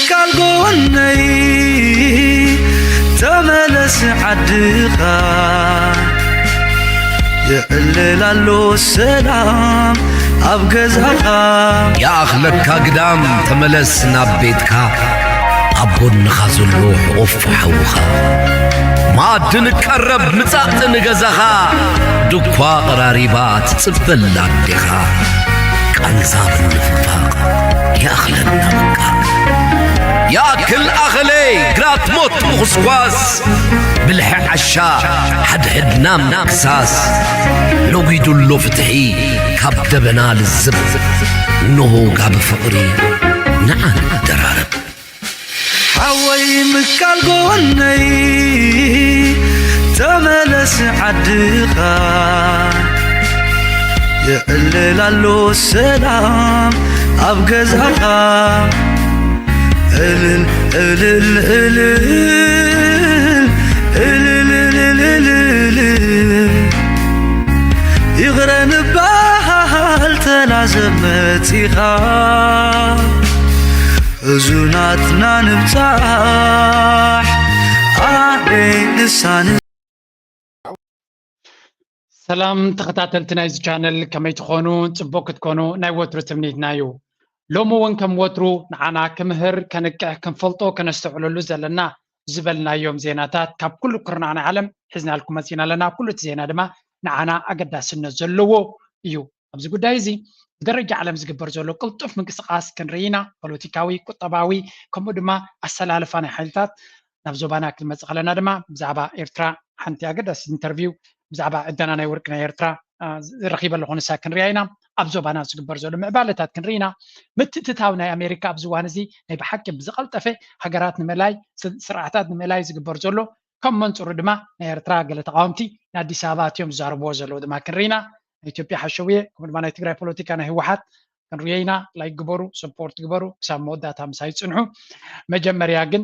ካልጎነይ ተመለስ ዓድኻ፣ የዕልል ኣሎ ሰላም ኣብ ገዛኻ። ይኣኽለካ ግዳም ተመለስ ናብ ቤትካ፣ ኣብ ጎንኻ ዘሎ ሕቑፍ ሓውኻ። መኣዲ ንቀረብ ምጻእ ንገዛኻ፣ ድኳ ቀራሪባ ትጽበላ ኣዴኻ። ቃንዛ ምንፍፋቕ ይኣኽለና በቃ። ይኣክል ኣኸለይ ግራት ሞት ምኹስኳስ፣ ብልሒ ዓሻ ሓድሕድና ምክሳስ። ነጒዱሎ ፍትሒ ካብ ደበና ልዝብ፣ እንሆ ጋቢ ፍቕሪ ንዓ ንደራረብ። ሓወይ ምካል ጎነይ ተመለስ ዓድኻ፣ የዕልል ኣሎ ሰላም ኣብ ገዛኻ። እልል እልል እልል እልል እልል እልል፣ ይቕረ ንበሃል ተላዘብ መጺኻ፣ ሕዙናትና ንብጻሕ ኣበይ ልሳን። ሰላም ተኸታተልቲ ናይዚ ቻነል፣ ከመይ ትኾኑ? ጽቡቕ ክትኮኑ ናይ ወትሩ ትምኒትና እዩ። ሎሚ እውን ከም ወትሩ ንዓና ክምህር፣ ከንቅሕ፣ ክንፈልጦ፣ ከነስተውዕለሉ ዘለና ዝበልናዮም ዜናታት ካብ ኩሉ ኩርናዕ ናይ ዓለም ሒዝናልኩም መጺና ኣለና። ኩሉ እቲ ዜና ድማ ንዓና ኣገዳስነት ዘለዎ እዩ። ኣብዚ ጉዳይ እዚ ብደረጃ ዓለም ዝግበር ዘሎ ቅልጡፍ ምንቅስቓስ ክንርኢ ኢና። ፖለቲካዊ፣ ቁጠባዊ፣ ከምኡ ድማ ኣሰላልፋ ናይ ሓይልታት። ናብ ዞባና ክንመጽእ ከለና ድማ ብዛዕባ ኤርትራ ሓንቲ ኣገዳሲ ኢንተርቪው ብዛዕባ ዕደና ናይ ወርቂ ናይ ኤርትራ፣ አ፣ ረኺበ ኣለኹ፣ ንሳ ክንሪኣ ኢና። ኣብ ዞባና ዝግበር ዘሎ ምዕባለታት ክንርኢ ኢና። ምትእትታው ናይ ኣሜሪካ ኣብዚ እዋን እዚ ናይ ብሓቂ ብዝቐልጠፈ ሃገራት ንምእላይ፣ ስ-፣ ስርዓታት ንምእላይ ዝግበር ዘሎ፣ ከም መንጽሩ ድማ ናይ ኤርትራ ገለ ተቓወምቲ ንኣዲስ ኣበባ ኣትዮም ዝዛረብዎ ዘለዉ ድማ ክንርኢ ኢና። ናይ ኢትዮጵያ ሓሸውየ ከምኡ ድማ ናይ ትግራይ ፖለቲካ ናይ ህወሓት ክንሪኦ ኢና። ላይክ ግበሩ፣ ሰፖርት ግበሩ፣ ክሳብ መወዳእታ ምሳይ ጽንሑ። መጀመርያ ግን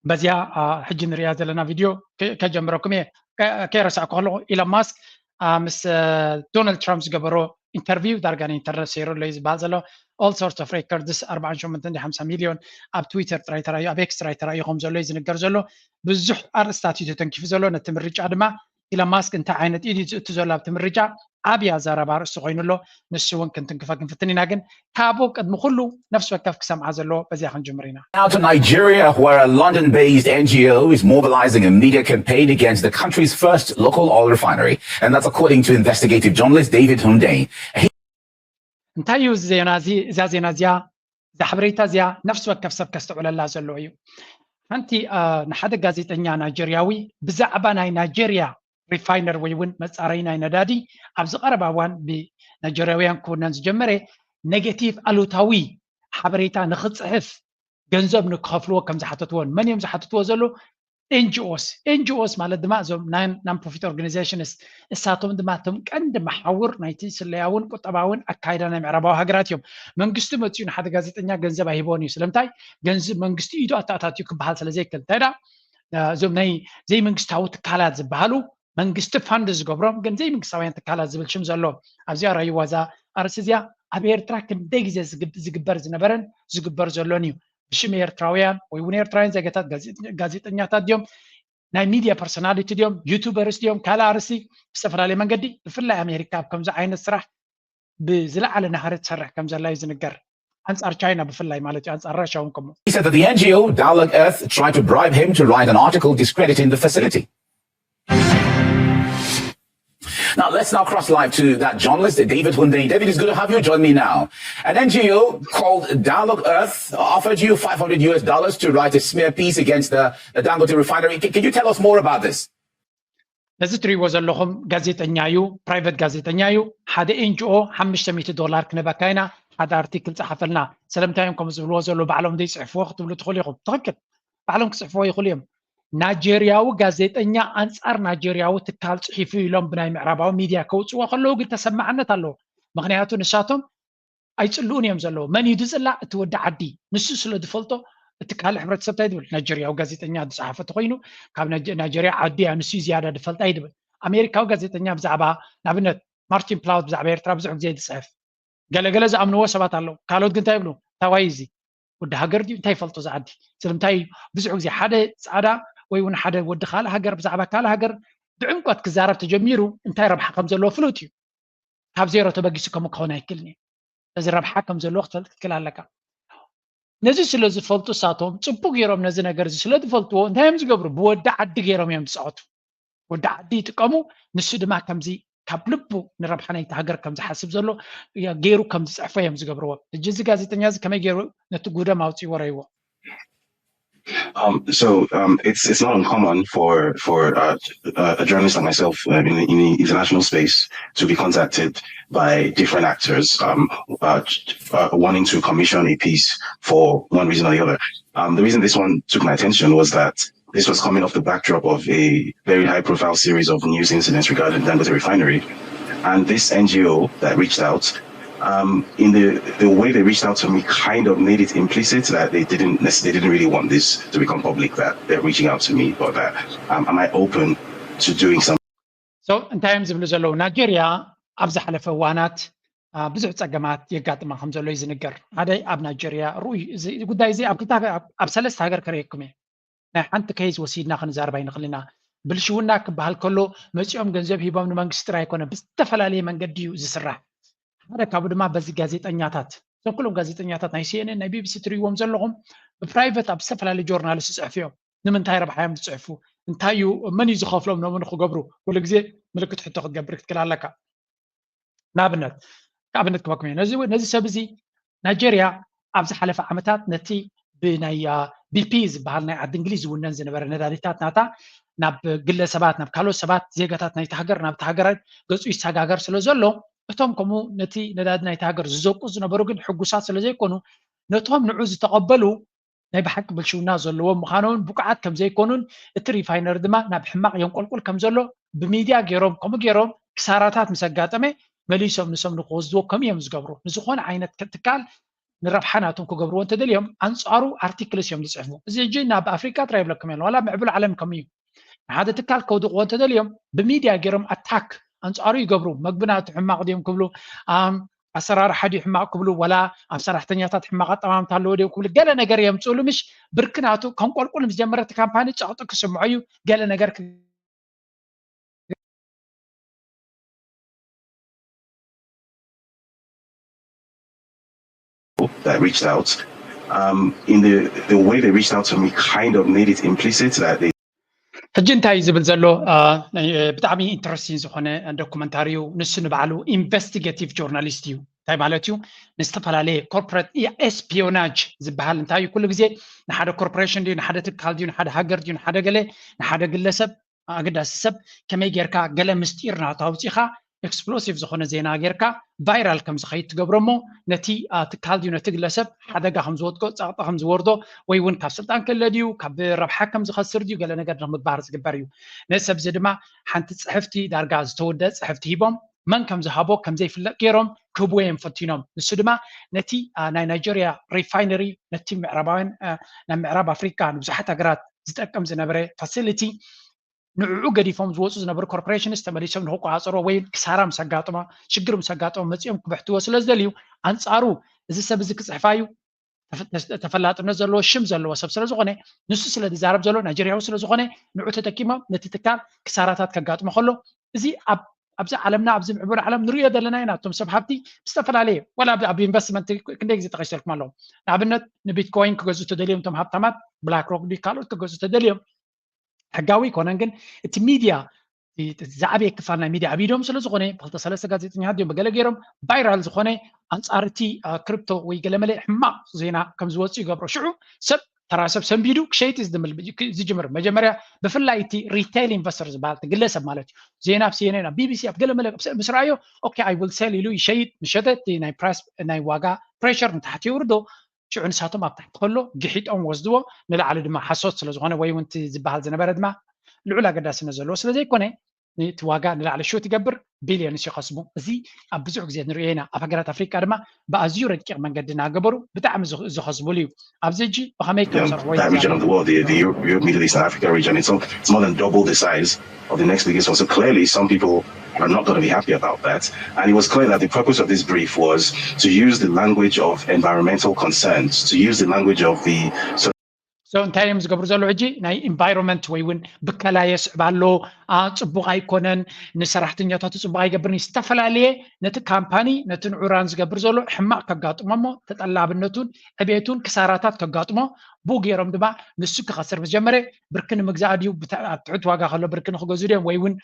በዚኣ፣ አ፣ ሕጂ ንሪኣ ዘለና ቪድዮ ከ-፣ ከጀምረኩም እየ። ከ-፣ ከይረሳዕኩ ከለኹ ኢሎን ማስክ፣ አ፣ ምስ፣ አ፣ ዶናልድ ትራምፕ ዝገበሮ ኢንተርቪው ዳርጋ ንኢንተርነት ሰይሩ ኣሎ እዩ ዝበሃል ዘሎ። All sorts of records፣ ኣርባዓን ሸሞንተን ድዩ ሓምሳ ሚልዮን ኣብ ትዊተር ጥራይ ተራእዩ፣ ኣብ ኤክስ ጥራይ ተራእዩ ከም ዘሎ እዩ ዝንገር ዘሎ። ብዙሕ ኣርእስታት እዩ ተተንኪፉ ዘሎ። ነቲ ምርጫ ድማ ኢሎን ማስክ እንታይ ዓይነት ኢድ እዩ ዝእቱ ዘሎ ኣብቲ ምርጫ ዓብይ ኣዛራቢ ኣርእስቲ ኮይኑ ኣሎ። ንሱ እውን ክንትንክፈ ክንፍትን ኢና። ግን ካብኡ ቅድሚ ኩሉ ነፍሲ ወከፍ ክሰምዓ ዘለዎ በዚኣ ክንጅምር ኢና። Now to Nigeria, where a London based N G O is mobilizing a media campaign against the country's first local oil refinery. And that's according to investigative journalist David Hundeyin. እንታይ እዩ እዚ ዜና እዚ? እዛ ዜና እዚኣ፣ እዛ ሓበሬታ እዚኣ ነፍሲ ወከፍ ሰብ ከስተውዕለላ ዘለዎ እዩ። ሓንቲ፣ አ፣ ንሓደ ጋዜጠኛ ናይጀርያዊ ብዛዕባ ናይ ናይጀርያ ሪፋይነር ወይ እውን መጻረይ ናይ ነዳዲ ኣብዚ ቀረባ እዋን ብናይጀርያውያን ክውነን ዝጀመረ ኔጌቲቭ፣ ኣሉታዊ ሓበሬታ ንኽጽሕፍ ገንዘብ ንክኸፍልዎ ከም ዝሓተትዎን፣ መን እዮም ዝሓትትዎ ዘሎ? ኤን ጂ ኦስ። ኤን ጂ ኦስ ማለት ድማ እዞም ናን ፕሮፊት ኦርጋናይዜሽንስ፣ እሳቶም ድማ እቶም ቀንዲ መሓውር ናይቲ ስለያውን ቁጠባውን ኣካይዳ ናይ ምዕራባዊ ሃገራት እዮም። መንግስቲ መፂኡ ንሓደ ጋዜጠኛ ገንዘብ ኣይህቦን እዩ። ስለምንታይ? ገንዘብ መንግስቲ ኢዱ ኣተኣታትዩ ክበሃል ስለ ዘይክእል። እንታይ ደኣ፣ እዞም ናይ ዘይመንግስታዊ ትካላት ዝበሃሉ መንግስቲ ፋንድ ዝገብሮም ግን ዘይመንግስታውያን ትካላት ዝብል ሽም ዘለዎም። ኣብዚኣ ራይዋ እዛ ኣርእስቲ እዚኣ ኣብ ኤርትራ ክንደይ ግዜ ዝግብ-፣ ዝግበር ዝነበረን ዝግበር ዘሎን እዩ። ብሽም ኤርትራውያን ወይ እውን ኤርትራውያን ዜጋታት ጋዜ-፣ ጋዜጠኛታት ድዮም፣ ናይ ሚድያ ፐርሶናሊቲ ድዮም፣ ዩቱበርስ ድዮም፣ ካልእ ኣርእስቲ ብዝተፈላለየ መንገዲ ብፍላይ ኣሜሪካ ኣብ ከምዚ ዓይነት ስራሕ ብዝለዓለ ናህሪ ትሰርሕ ከም ዘላ እዩ ዝንገር። ኣንጻር ቻይና ብፍላይ ማለት እዩ፣ ኣንጻር ራሽያ እውን ከምኡ። He said that the N G O Dialogue Earth tried to bribe him to write an article discrediting the facility. Now, let's now cross live to that journalist, David Hundeyin. David, it's good to have you join me now. An N G O called Dialogue Earth offered you five hundred U S dollars to write a smear piece against the, the Dangote refinery. Can, can you tell us more about this? እዚ ትሪእዎ ዘለኹም ጋዜጠኛ እዩ፣ ፕራይቨት ጋዜጠኛ እዩ። ሓደ ኤን ጂ ኦ ሓሙሽተ ሚእቲ ዶላር ክንህበካ ኢና፣ ሓደ ኣርቲክል ጸሓፈልና። ስለምንታይ እዮም ከምኡ ዝብልዎ ዘለዉ? ባዕሎም ዘይጽሕፍዎ ክትብሉ ትኽእሉ ኢኹም። ትኽክል፣ ባዕሎም ክጽሕፍዎ ይኽእሉ እዮም። ናይጀርያዊ ጋዜጠኛ ኣንጻር ናይጀርያዊ ትካል ጽሒፉ ኢሎም ብናይ ምዕራባዊ ሚድያ ከውጽዎ ከለዉ ግን ተሰማዕነት ኣለዎ። ምኽንያቱ ንሳቶም ኣይጽልኡን እዮም ዘለዉ። መን እዩ ዝጽላእ? እቲ ወዲ ዓዲ። ንሱ ስለ ዝፈልጦ እቲ ካልእ ሕብረተሰብ እንታይ ዝብል? ናይጀርያዊ ጋዜጠኛ ዝጸሓፈ ተኾይኑ ካብ ናይጀ-፣ ናይጀርያ ዓዲ እያ፣ ንሱ እዩ ዝያዳ ዝፈልጣ እዩ ዝብል። ኣሜሪካዊ ጋዜጠኛ ብዛዕባ፣ ንኣብነት ማርቲን ፕላውት ብዛዕባ ኤርትራ ብዙሕ ግዜ እዩ ዝጽሕፍ። ገለገለ ዝኣምንዎ ሰባት ኣለዉ። ካልኦት ግን እንታይ ይብሉ? ታዋይ እዚ ወዲ ሃገር ድዩ እንታይ ይፈልጦ ዝዓዲ ስለምንታይ ብዙሕ ግዜ ሓደ ፃዕዳ ወይ እውን ሓደ ወዲ ካልእ ሃገር ብዛዕባ ካልእ ሃገር ብዕምቆት ክዛረብ ተጀሚሩ እንታይ ረብሓ ከም ዘለዎ ፍሉጥ እዩ ካብ ዜሮ ተበጊሱ ከም ክኸውን ኣይክልን እዩ እዚ ረብሓ ከም ዘለዎ ክትፈልጥ ክትክል ኣለካ ነዚ ስለ ዝፈልጡ እሳቶም ፅቡቅ ገይሮም ነዚ ነገር እዚ ስለ ዝፈልጥዎ እንታይ እዮም ዝገብሩ ብወዲ ዓዲ ገይሮም እዮም ዝፃወቱ ወዲ ዓዲ ይጥቀሙ ንሱ ድማ ከምዚ ካብ ልቡ ንረብሓ ናይቲ ሃገር ከም ዝሓስብ ዘሎ ገይሩ ከም ዝፅሕፎ እዮም ዝገብርዎ ሕጂ እዚ ጋዜጠኛ እዚ ከመይ ገይሩ ነቲ ጉደም ኣውፅእዎ ረይዎ Um, so um, it's it's not uncommon for for uh, uh, a journalist like myself uh, in, in the international space to be contacted by different actors um, uh, uh, wanting to commission a piece for one reason or the other. Um, the reason this one took my attention was that this was coming off the backdrop of a very high profile series of news incidents regarding the Dangote refinery. And this N G O that reached out, um, in the, the way they reached out to me, kind of made it implicit that they didn't they didn't really want this to become public. That they're reaching out to me, but that um, am I open to doing something? So እንታይ እዮም ዝብሉ ዘለዉ ናይጀርያ ኣብ ዝሓለፈ እዋናት ብዙሕ ፀገማት የጋጥማ ከም ዘሎ እዩ ዝንገር ሓደ ኣብ ናይጀርያ ርኡይ ጉዳይ እዚ ኣብ ክልተ ኣብ ሰለስተ ሃገር ከርእየኩም እየ ናይ ሓንቲ ኬዝ ወሲድና ክንዛረብ ኣይንኽእል ኢና ብልሽውና ክበሃል ከሎ መፂኦም ገንዘብ ሂቦም ንመንግስቲ ጥራይ ኣይኮነ ብዝተፈላለየ መንገዲ እዩ ዝስራሕ ሓደ ካብኡ ድማ በዚ ጋዜጠኛታት እዞም ኩሎም ጋዜጠኛታት ናይ ሲኤንኤን ናይ ቢቢሲ ትሪእዎም ዘለኹም ብፕራይቨት ኣብ ዝተፈላለዩ ጆርናልስ ዝፅሕፉ እዮም ንምንታይ ረብሓ እዮም ዝፅሕፉ እንታይ እዩ መን እዩ ዝኸፍሎም ነሙ ንክገብሩ ኩሉ ግዜ ምልክት ሕቶ ክትገብር ክትክል ኣለካ ንኣብነት ኣብነት ክበኩም ነዚ ሰብ እዚ ናይጀርያ ኣብ ዝሓለፈ ዓመታት ነቲ ብናይ ቢፒ ዝበሃል ናይ ዓዲ እንግሊዝ ዝውነን ዝነበረ ነዳዲታት ናታ ናብ ግለሰባት ናብ ካልኦት ሰባት ዜጋታት ናይቲ ሃገር ናብቲ ሃገር ገፁ ይሰጋገር ስለ ዘሎ እቶም ከምኡ ነቲ ነዳዲ ናይቲ ሃገር ዝዘቁ ዝነበሩ ግን ሕጉሳት ስለ ዘይኮኑ ነቶም ንዑ ዝተቐበሉ ናይ ብሓቂ ብልሽውና ዘለዎም ምዃኖምን ብቁዓት ከም ዘይኮኑን እቲ ሪፋይነር ድማ ናብ ሕማቕ የንቆልቁል ከም ዘሎ ብሚድያ ገይሮም ከምኡ ገይሮም ክሳራታት ምስ ኣጋጠመ መሊሶም ንሶም ንክወስድዎ ከም እዮም ዝገብሩ ንዝኾነ ዓይነት ትካል ንረብሓ ናቶም ክገብርዎ እንተደልዮም ኣንፃሩ ኣርቲክልስ እዮም ዝፅሕፉ እዚ ሕጂ ናብ ኣፍሪካ ጥራይ ይብለኩም የለ ዋላ ምዕብል ዓለም ከም እዩ ንሓደ ትካል ከውድቕዎ እንተደልዮም ብሚድያ ገይሮም ኣታክ ኣንፃሩ ይገብሩ መግቢ ናቱ ሕማቕ ድዮም ክብሉ ኣሰራርሓ ድዩ ሕማቕ ክብሉ ወላ ኣብ ሰራሕተኛታት ሕማቕ ኣጠማምታ ኣለዎ ድዮም ክብሉ ገለ ነገር የምፅእሉ ምሽ ብርክናቱ ከንቆልቁል ምስ ጀመረ እቲ ካምፓኒ ጨቕጢ ክስምዖ እዩ ገለ ነገር that reached out um, in the, the way they reached out to me kind of made it implicit that they ሕጂ እንታይ እዩ ዝብል ዘሎ ብጣዕሚ ኢንተረስቲን ዝኾነ ዶኩመንታሪ እዩ ንሱ ንባዕሉ ኢንቨስቲጌቲቭ ጆርናሊስት እዩ እንታይ ማለት እዩ ንዝተፈላለየ ኮርፖሬት ኤስፒዮናጅ ዝበሃል እንታይ እዩ ኩሉ ግዜ ንሓደ ኮርፖሬሽን ድዩ ንሓደ ትካል ድዩ ንሓደ ሃገር ድዩ ንሓደ ገለ ንሓደ ግለሰብ ኣገዳሲ ሰብ ከመይ ጌርካ ገለ ምስጢር ናቱ ኣውፂኻ ኤክስፕሎሲቭ ዝኾነ ዜና ጌርካ ቫይራል ከም ዝኸይድ ትገብሮ እሞ ነቲ ትካል ድዩ ነቲ ግለሰብ ሓደጋ ከም ዝወድቆ ፀቕጢ ከም ዝወርዶ ወይ እውን ካብ ስልጣን ክለ ድዩ ካብ ረብሓ ከም ዝኸስር ድዩ ገለ ነገር ንምግባር ዝግበር እዩ ነዚ ሰብ እዚ ድማ ሓንቲ ፅሕፍቲ ዳርጋ ዝተወደ ፅሕፍቲ ሂቦም መን ከም ዝሃቦ ከም ዘይፍለጥ ገይሮም ክህብዎ እዮም ፈቲኖም ንሱ ድማ ነቲ ናይ ናይጀርያ ሪፋይነሪ ነቲ ምዕራባውያን ናብ ምዕራብ ኣፍሪካ ንብዙሓት ሃገራት ዝጠቅም ዝነበረ ፋሲሊቲ ንዕኡ ገዲፎም ዝወፁ ዝነበሩ ኮርፖሬሽንስ ተመሊሶም ንክቆፃፀሮ ወይ ክሳራ ምስ ኣጋጥሞ ሽግር ምስ ኣጋጥሞ መፂኦም ክብሕትዎ ስለ ዝደልዩ ኣንፃሩ እዚ ሰብ እዚ ክፅሕፋ እዩ ተፈላጥነት ዘለዎ ሽም ዘለዎ ሰብ ስለ ዝኾነ ንሱ ስለ ዝዛረብ ዘሎ ናይጀርያዊ ስለ ዝኾነ ንዑ ተጠቂሞም ነቲ ትካል ክሳራታት ከጋጥሞ ከሎ እዚ ኣብዚ ዓለምና ኣብዚ ምዕቡል ዓለም ንሪኦ ዘለና ኢና እቶም ሰብ ሃብቲ ዝተፈላለየ ዋላ ኣብ ኢንቨስትመንት ክንደይ ግዜ ተኸይሰልኩም ኣለዉ ንኣብነት ንቢትኮይን ክገዝኡ ተደልዮም እቶም ሃብታማት ብላክ ሮክ ድዩ ካልኦት ክገዝኡ ተደልዮም ሕጋዊ ኣይኮነን ግን እቲ ሚድያ ዝዓበየ ክፋል ናይ ሚድያ ኣቢዶም ስለ ዝኾነ ብክልተ ሰለስተ ጋዜጠኛታት ድዮም ብገለ ገይሮም ቫይራል ዝኾነ ኣንፃር እቲ ክሪፕቶ ወይ ገለመለ ሕማቕ ዜና ከም ዝወፅእ ይገብሮ ሽዑ ሰብ ተራ ሰብ ሰንቢዱ ክሸይጥ ዝጅምር መጀመርያ ብፍላይ እቲ ሪቴል ኢንቨስተር ዝበሃል ግለሰብ ማለት እዩ ዜና ኣብ ሲኤንኤን ኣብ ቢቢሲ ኣብ ገለመለ ምስ ረኣዮ ኦኬ ኣይ ዊል ሴል ኢሉ ይሸይጥ ምሸተ እቲ ናይ ፕራይስ ናይ ዋጋ ፕሬሸር ንታሕቲ የውርዶ ሽዑ ንሳቶም ኣብ ታሕቲ ከሎ ግሒጦም ወስድዎ ንላዕሊ ድማ ሓሶት ስለ ዝኾነ ወይ እውን ዝበሃል ዝነበረ ድማ ልዑል ኣገዳስነት ዘለዎ ስለ ዘይኮነ እቲ ዋጋ ንላዕሊ ሹት ይገብር ቢልዮንስ ይኸስቡ እዚ ኣብ ብዙሕ ግዜ ንሪኦ ኢና ኣብ ሃገራት ኣፍሪካ ድማ ብኣዝዩ ረቂቕ መንገዲ እናገበሩ ብጣዕሚ ዝኸስቡሉ እዩ ኣብዚ ሕጂ ብኸመይ ከም ዝሰርሕዎ That region of the world, the, the Europe, Europe, Middle East, and Africa region, it's, it's more than double the size of the next biggest one. So clearly, some people I'm not going to be happy about that. And it was clear that the purpose of this brief was to use the language of environmental concerns, to use the language of the So እንታይ እዮም ዝገብሩ ዘለዉ ሕጂ? ናይ ኢንቫይሮንመንት ወይ እውን ብከላ የስዕብ ኣሎ፣ ጽቡቕ ኣይኮነን፣ ንሰራሕተኛታቱ ጽቡቕ ኣይገብርን። ዝተፈላለየ ነቲ ካምፓኒ ነቲ ንዑራን ዝገብር ዘሎ ሕማቕ ከጋጥሞ እሞ ተጠላብነቱን ዕቤቱን ክሳራታት ከጋጥሞ፣ ብኡ ገይሮም ድማ ንሱ ክኸስር ምስ ጀመረ፣ ብርኪ ንምግዛእ ድዩ፣ ኣብ ትሑት ዋጋ ከሎ ብርኪ ንክገዝኡ ድዮም፣ ወይ እውን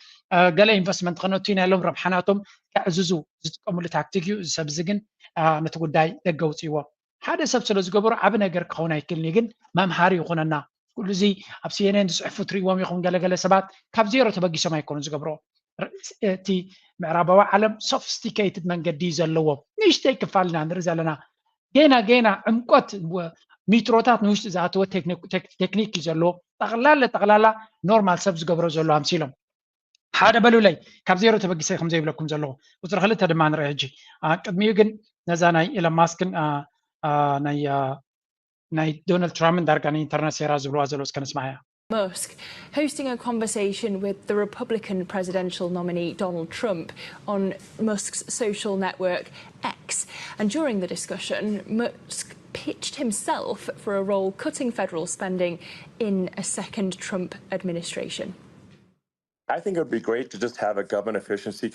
ገለ ኢንቨስትመንት ከነቱ ኢና ኢሎም ረብሓናቶም ከዕዝዙ ዝጥቀምሉ ታክቲክ እዩ። እዚ ሰብ እዚ ግን ነቲ ጉዳይ ደገ ውፅእዎ። ሓደ ሰብ ስለ ዝገበሩ ዓቢ ነገር ክኸውን ኣይክእልን እዩ፣ ግን መምሃሪ ይኹነና። ኩሉ እዚ ኣብ ሲኤንኤን ዝፅሕፉ ትርእዎም ኢኹም። ገለገለ ሰባት ካብ ዜሮ ተበጊሶም ኣይኮኑን ዝገብርዎ። እቲ ምዕራባዊ ዓለም ሶፊስቲኬትድ መንገዲ እዩ ዘለዎም። ንእሽተይ ክፋል ኢና ንርኢ ዘለና። ጌና ጌና ዕምቆት ሚትሮታት ንውሽጢ ዝኣተወ ቴክኒክ እዩ ዘለዎ። ጠቕላላ ጠቕላላ ኖርማል ሰብ ዝገብሮ ዘሎ ኣምሲሎም ሓደ በሉለይ። ካብ ዜሮ ተበጊሰ ከም ዘይብለኩም ዘለኹ ቁፅሪ ክልተ ድማ ንርኢ ሕጂ። ቅድሚኡ ግን ነዛ ናይ ኢለን ማስክን ናይ ዶናልድ ትራምፕን ዳርጋ ናይ ኢንተርነት ሴራ ዝብልዋ ዘለዉ እስከ ንስማዓያ። Musk hosting a conversation with the Republican presidential nominee Donald Trump on Musk's social network X. And during the discussion, Musk pitched himself for a role cutting federal spending in a second Trump administration. I think it would be great to just have a government efficiency.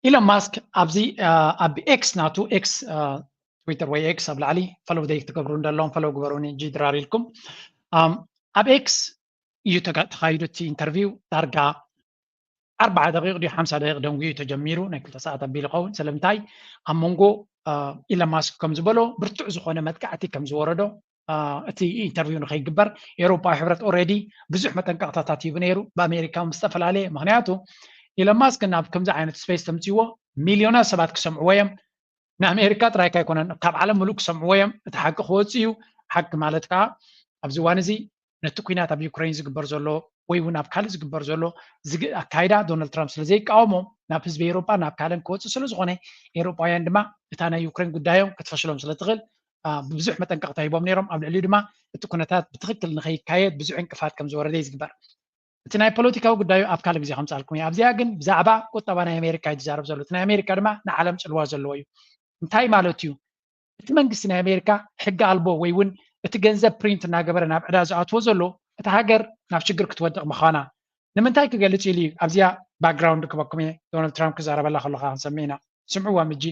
ኢሎን ማስክ ኣብዚ ኣብ ኤክስ ናቱ ኤክስ ትዊተር ወይ ኤክስ ኣብ ላዕሊ ፈለው ደይ ክትገብሩ እንደለዎም ፈለው ግበሩኒ ጂ ድራር ኢልኩም ኣብ ኤክስ እዩ ተካይዱ እቲ ኢንተርቪው። ዳርጋ ኣርባዓ ደቂቕ ድዩ ሓምሳ ደቂቕ ደንጉዩ እዩ ተጀሚሩ። ናይ ክልተ ሰዓት ኣቢሉ ይኸውን። ስለምንታይ ኣብ መንጎ ኢሎን ማስክ ከም ዝበሎ ብርቱዕ ዝኾነ መጥቃዕቲ ከም ዝወረዶ እቲ ኢንተርቪው ንኸይግበር ኤውሮፓዊ ሕብረት ኦልሬዲ ብዙሕ መጠንቀቕታታት ሂቡ ነይሩ ብኣሜሪካ ምስ ዝተፈላለየ። ምክንያቱ ኢሎን ማስክ ናብ ከምዚ ዓይነት ስፔስ ተምፅዎ ሚልዮናት ሰባት ክሰምዕዎ እዮም። ንኣሜሪካ ጥራይካ ኣይኮነን ካብ ዓለም ምሉእ ክሰምዕዎ እዮም። እቲ ሓቂ ክወፅእ እዩ። ሓቂ ማለት ከዓ ኣብዚ እዋን እዚ ነቲ ኩናት ኣብ ዩክሬን ዝግበር ዘሎ ወይ እውን ኣብ ካልእ ዝግበር ዘሎ ኣካይዳ ዶናልድ ትራምፕ ስለ ዘይቃወሞ ናብ ህዝቢ ኤውሮጳ ናብ ካልእን ክወፅእ ስለ ዝኾነ ኤውሮጳውያን ድማ እታ ናይ ዩክሬን ጉዳዮም ክትፈሽሎም ስለ ትኽእል ብብዙሕ መጠንቀቕታ ሂቦም ነይሮም። ኣብ ልዕሊኡ ድማ እቲ ኩነታት ብትኽክል ንኸይካየድ ብዙሕ ዕንቅፋት ከም ዝወረደ እዩ ዝግበር። እቲ ናይ ፖለቲካዊ ጉዳዩ ኣብ ካልእ ግዜ ከምፃልኩም እዩ። ኣብዚኣ ግን ብዛዕባ ቁጠባ ናይ ኣሜሪካ እዩ ዝዛረብ ዘሎ። እቲ ናይ ኣሜሪካ ድማ ንዓለም ፅልዋ ዘለዎ እዩ። እንታይ ማለት እዩ? እቲ መንግስቲ ናይ ኣሜሪካ ሕጊ ኣልቦ ወይ እውን እቲ ገንዘብ ፕሪንት እናገበረ ናብ ዕዳ ዝኣትዎ ዘሎ እቲ ሃገር ናብ ሽግር ክትወድቕ ምዃና ንምንታይ ክገልፅ ኢሉ እዩ? ኣብዚኣ ባክግራውንድ ክበኩም እየ። ዶናልድ ትራምፕ ክዛረበላ ከለካ ክንሰምዕ ኢና። ስምዕዋ ምጂ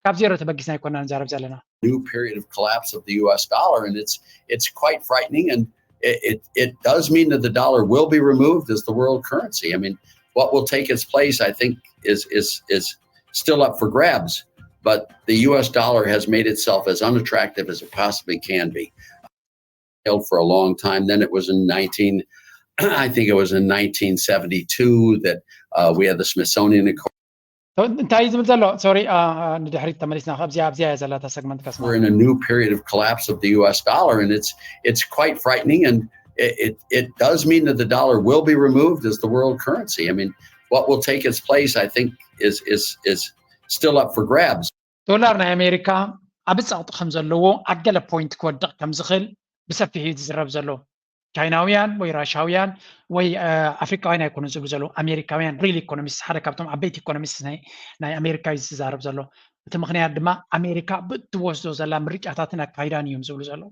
ካብ ዜሮ ተበጊስና ኣይኮና ንዛረብ ዘለና። new period of collapse of the U S dollar, and it's it's quite frightening. And it, it, it does mean that the dollar will be removed as the world currency. I mean, what will take its place, I think, is is is still up for grabs. But the U S dollar has made itself as unattractive as it possibly can be. Held for a long time. Then it was in nineteen, I think it was in nineteen seventy-two that uh, we had the Smithsonian Accord. እንታይ እዩ ዝብል ዘሎ? ሶሪ፣ ንድሕሪት ተመሊስና። ኣብዚኣ ኣብዚኣ እያ ዘላታ ሰግመንት ከስማ። We're in a new period of collapse of the U S dollar, and it's it's quite frightening. And it, it, it does mean that the dollar will be removed as the world currency. I mean, what will take its place, I think, is is is still up for grabs. ዶላር ናይ ኣሜሪካ ኣብ ጸቕጢ ከም ዘለዎ ኣብ ገለ ፖይንት ክወድቕ ከም ዝኽእል ብሰፊሕ እዩ ዝዝረብ ዘሎ። ቻይናውያን ወይ ራሻውያን ወይ ኣፍሪካውያን ኣይኮኑን ዝብሉ ዘለዉ፣ ኣሜሪካውያን ሪል ኢኮኖሚስት፣ ሓደ ካብቶም ዓበይቲ ኢኮኖሚስት ናይ ኣሜሪካ እዩ ዝዛረብ ዘሎ። እቲ ምክንያት ድማ ኣሜሪካ ብእትወስዶ ዘላ ምርጫታትን ኣካይዳን እዮም ዝብሉ ዘለዉ።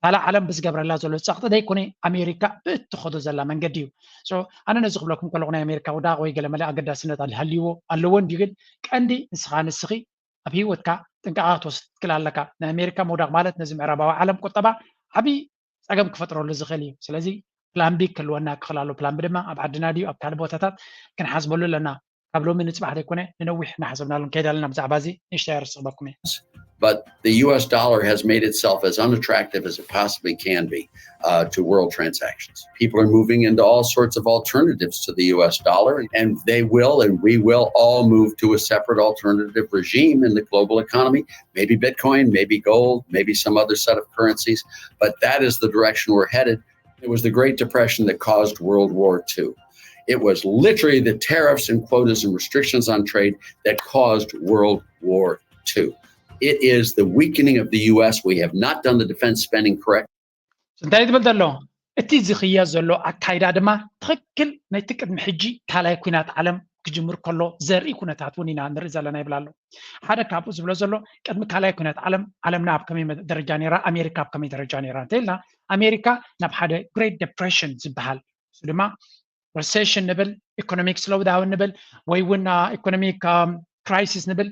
ካልእ ዓለም ብዝገብረላ ዘሎ ጸቕጢ ዘይኮነ ኣሜሪካ ብእትኸዶ ዘላ መንገዲ እዩ። ኣነ ነዚ ክብለኩም ከለኹ ናይ ኣሜሪካ ውዳቕ ወይ ገለመለ ኣገዳስነት ሃልይዎ ኣለዎ እንዲዩ፣ ግን ቀንዲ ንስኻ ንስኺ ኣብ ህይወትካ ጥንቃቐ ክትወስድ ትክእል ኣለካ። ናይ ኣሜሪካ ምውዳቕ ማለት ነዚ ምዕራባዊ ዓለም ቁጠባ ዓብዪ ፀገም ክፈጥረሉ ዝኽእል እዩ። ስለዚ ፕላን ቢ ክህልወና ክኽእል ኣሎ። ፕላን ቢ ድማ ኣብ ዓድና ድዩ ኣብ ካልእ ቦታታት ክንሓስበሉ ኣለና። ካብ ሎሚ ንፅባሕ ዘይኮነ ንነዊሕ እናሓሰብናሉ ንከይድ ኣለና። ብዛዕባ እዚ ንእሽተይ ኣርስኽበኩም እየ። But the U S dollar has made itself as unattractive as it possibly can be uh, to world transactions. People are moving into all sorts of alternatives to the U S dollar, and they will, and we will all move to a separate alternative regime in the global economy. Maybe Bitcoin, maybe gold, maybe some other set of currencies, but that is the direction we're headed. It was the Great Depression that caused World War Two. It was literally the tariffs and quotas and restrictions on trade that caused World War Two. It is the weakening of the U S. We have not done the defense spending correct. እንታይ ዝብል ዘሎ? እቲ ዝኽየድ ዘሎ ኣካይዳ ድማ ትኽክል ነቲ ቅድሚ ሕጂ ካልኣይ ኩናት ዓለም ክጅምር ከሎ ዘርኢ ኩነታት እውን ኢና ንርኢ ዘለና ይብል ኣሎ። ሓደ ካብኡ ዝብሎ ዘሎ ቅድሚ ካልኣይ ኩነት ዓለም ዓለምና ኣብ ከመይ ደረጃ ነይራ፣ ኣሜሪካ ኣብ ከመይ ደረጃ ነይራ እንተኢልና ኣሜሪካ ናብ ሓደ ግሬት ዴፕሬሽን ዝበሃል እሱ ድማ ሪሴሽን ንብል ኢኮኖሚክ ስሎውዳውን ንብል ወይ እውን ኢኮኖሚክ ክራይሲስ ንብል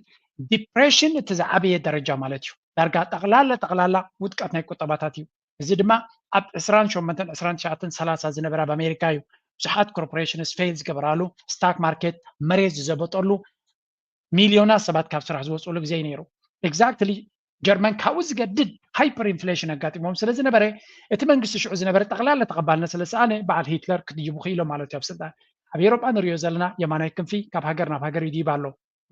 ዲፕሬሽን እቲ ዝዓበየ ደረጃ ማለት እዩ። ዳርጋ ጠቕላላ ጠቕላላ ውድቀት ናይ ቁጠባታት እዩ። እዚ ድማ ኣብ ዕስራን ሸሞንተን ዕስራን ትሽዓተን ሰላሳ ዝነበረ ኣብ ኣሜሪካ እዩ። ብዙሓት ኮርፖሬሽንስ ፌል ዝገበራሉ፣ ስታክ ማርኬት መሬት ዝዘበጠሉ፣ ሚልዮናት ሰባት ካብ ስራሕ ዝወፅሉ ግዜ እዩ ነይሩ። ኤግዛክትሊ ጀርመን ካብኡ ዝገድድ ሃይፐር ኢንፍሌሽን ኣጋጢሞም ስለ ዝነበረ እቲ መንግስቲ ሽዑ ዝነበረ ጠቕላላ ተቐባልነት ስለ ዝሰኣነ በዓል ሂትለር ክድይቡ ክኢሎም ማለት እዩ ኣብ ስልጣን። ኣብ ኤሮጳ ንሪኦ ዘለና የማናይ ክንፊ ካብ ሃገር ናብ ሃገር ይድይብ ኣሎ።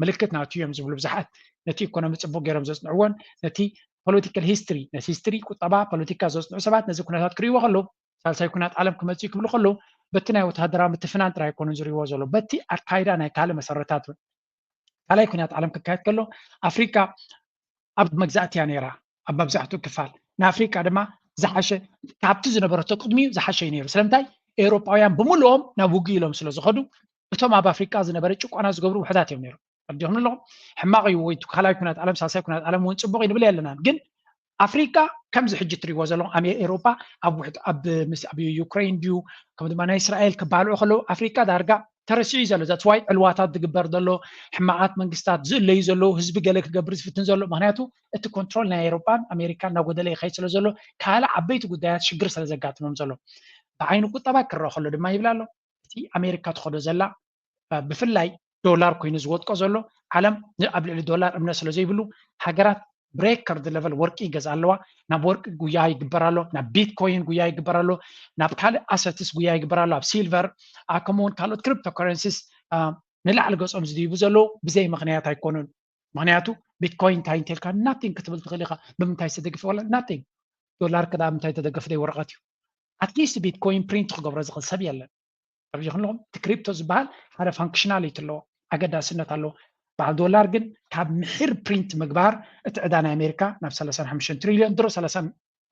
ምልክት ናቱ እዮም ዝብሉ ብዙሓት ነቲ ኢኮኖሚ ፅቡቅ ገይሮም ዘፅንዕዎን ነቲ ፖለቲካል ሂስትሪ ነቲ ሂስትሪ ቁጠባ ፖለቲካ ዘፅንዑ ሰባት ነዚ ኩነታት ክርእይዎ ከለዉ ሳልሳይ ኩናት ዓለም ክመፅእ ክብሉ ከለዉ በቲ ናይ ወታደራዊ ምትፍናን ጥራይ ኣይኮኑን ዝርእይዎ ዘሎ በቲ ኣካይዳ ናይ ካልእ መሰረታት እውን ካልኣይ ኩናት ዓለም ክካየድ ከሎ ኣፍሪካ ኣብ መግዛእቲ እያ ነይራ ኣብ መብዛሕትኡ ክፋል ንኣፍሪካ ድማ ዝሓሸ ካብቲ ዝነበረቶ ቅድሚኡ ዝሓሸ እዩ ነይሩ ስለምንታይ ኤውሮጳውያን ብምልኦም ናብ ውግእ ኢሎም ስለ ዝኸዱ እቶም ኣብ ኣፍሪቃ ዝነበረ ጭቆና ዝገብሩ ውሕዳት እዮም ነይሮም። ተረዲኹም ኣለኹም? ሕማቕ እዩ ወይ ካልኣይ ኩናት ዓለም ሳልሳይ ኩናት ዓለም እውን ፅቡቕ እዩ ንብል የለናን። ግን ኣፍሪቃ ከምዚ ሕጂ ትሪእዎ ዘለኹም ኣብ ኤውሮጳ ኣብ ውሕድ ኣብ ምስ ኣብ ዩክሬን ድዩ ከም ድማ ናይ እስራኤል ክባልዑ ከለዉ ኣፍሪቃ ዳርጋ ተረሲዑ እዩ ዘሎ። That's why ዕልዋታት ዝግበር ዘሎ ሕማቓት መንግስታት ዝእለዩ ዘለዉ ህዝቢ ገለ ክገብር ዝፍትን ዘሎ ምክንያቱ እቲ ኮንትሮል ናይ ኤውሮጳን ኣሜሪካን እናጎደለ ይኸይድ ስለ ዘሎ ካልእ ዓበይቲ ጉዳያት ሽግር ስለ ዘጋጥሞም ዘሎ ብዓይኒ ቁጠባ ክረአ ከሎ ድማ ይብል ኣሎ። እቲ ኣሜሪካ ትኸዶ ዘላ ብፍላይ ዶላር ኮይኑ ዝወድቆ ዘሎ ዓለም ኣብ ልዕሊ ዶላር እምነት ስለ ዘይብሉ ሃገራት ብሬከርድ ለቨል ወርቂ ይገዛ ኣለዋ ናብ ወርቂ ጉያ ይግበር ኣሎ ናብ ቢትኮይን ጉያ ይግበር ኣሎ ናብ ካልእ ኣሰትስ ጉያ ይግበር ኣሎ ኣብ ሲልቨር ከምኡውን ካልኦት ክሪፕቶ ከረንሲስ ንላዕሊ ገጾም ዝድይቡ ዘለዉ ብዘይ ምክንያት ኣይኮኑን ምክንያቱ ቢትኮይን እንታይ እንተልካ ናቲንግ ክትብል ትኽእል ኢኻ ብምንታይ ዝተደግፈ ወላ ናቲንግ ዶላር ከዳ ምንታይ ተደገፍ ደይ ወረቐት እዩ ኣትሊስት ቢትኮይን ፕሪንት ክገብሮ ዝኽእል ሰብ የለን ተረዲኹም ኣለኹም እቲ ክሪፕቶ ዝበሃል ሓደ ፋንክሽናሊቲ ኣለዎ ኣገዳስነት ኣለዎ በዓል ዶላር ግን ካብ ምሒር ፕሪንት ምግባር እቲ ዕዳ ናይ ኣሜሪካ ናብ ሰላሳን ሓሙሽተን ትሪልዮን ድሮ ሰላሳን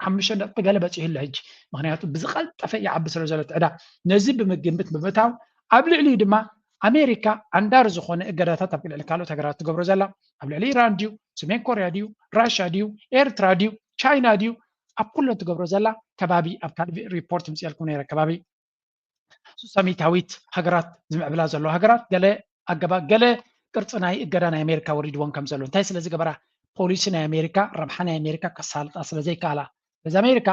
ሓሙሽተ ነጥቢ ገለ በፂሑ ኣሎ ሕጂ ምክንያቱ ብዝቐልጠፈ ይዓቢ ስለ ዘሎ እቲ ዕዳ ነዚ ብምግምት ብምእታው ኣብ ልዕሊኡ ድማ ኣሜሪካ ዓንዳሪ ዝኾነ እገዳታት ኣብ ልዕሊ ካልኦት ሃገራት ትገብሮ ዘላ ኣብ ልዕሊ ኢራን ድዩ ሰሜን ኮርያ ድዩ ራሽያ ድዩ ኤርትራ ድዩ ቻይና ድዩ ኣብ ኩለን ትገብሮ ዘላ ከባቢ ኣብ ካልእ ሪፖርት ምፅኣልኩም ነይረ ከባቢ ሱሳሚታዊት ሃገራት ዝምዕብላ ዘለዋ ሃገራት ገለ ኣገባ ገለ ቅርፂ ናይ እገዳ ናይ ኣሜሪካ ወሪድወን ከም ዘሎ እንታይ ስለ ዝገበራ ፖሊሲ ናይ ኣሜሪካ ረብሓ ናይ ኣሜሪካ ከሳልጣ ስለ ዘይከኣላ በዚ ኣሜሪካ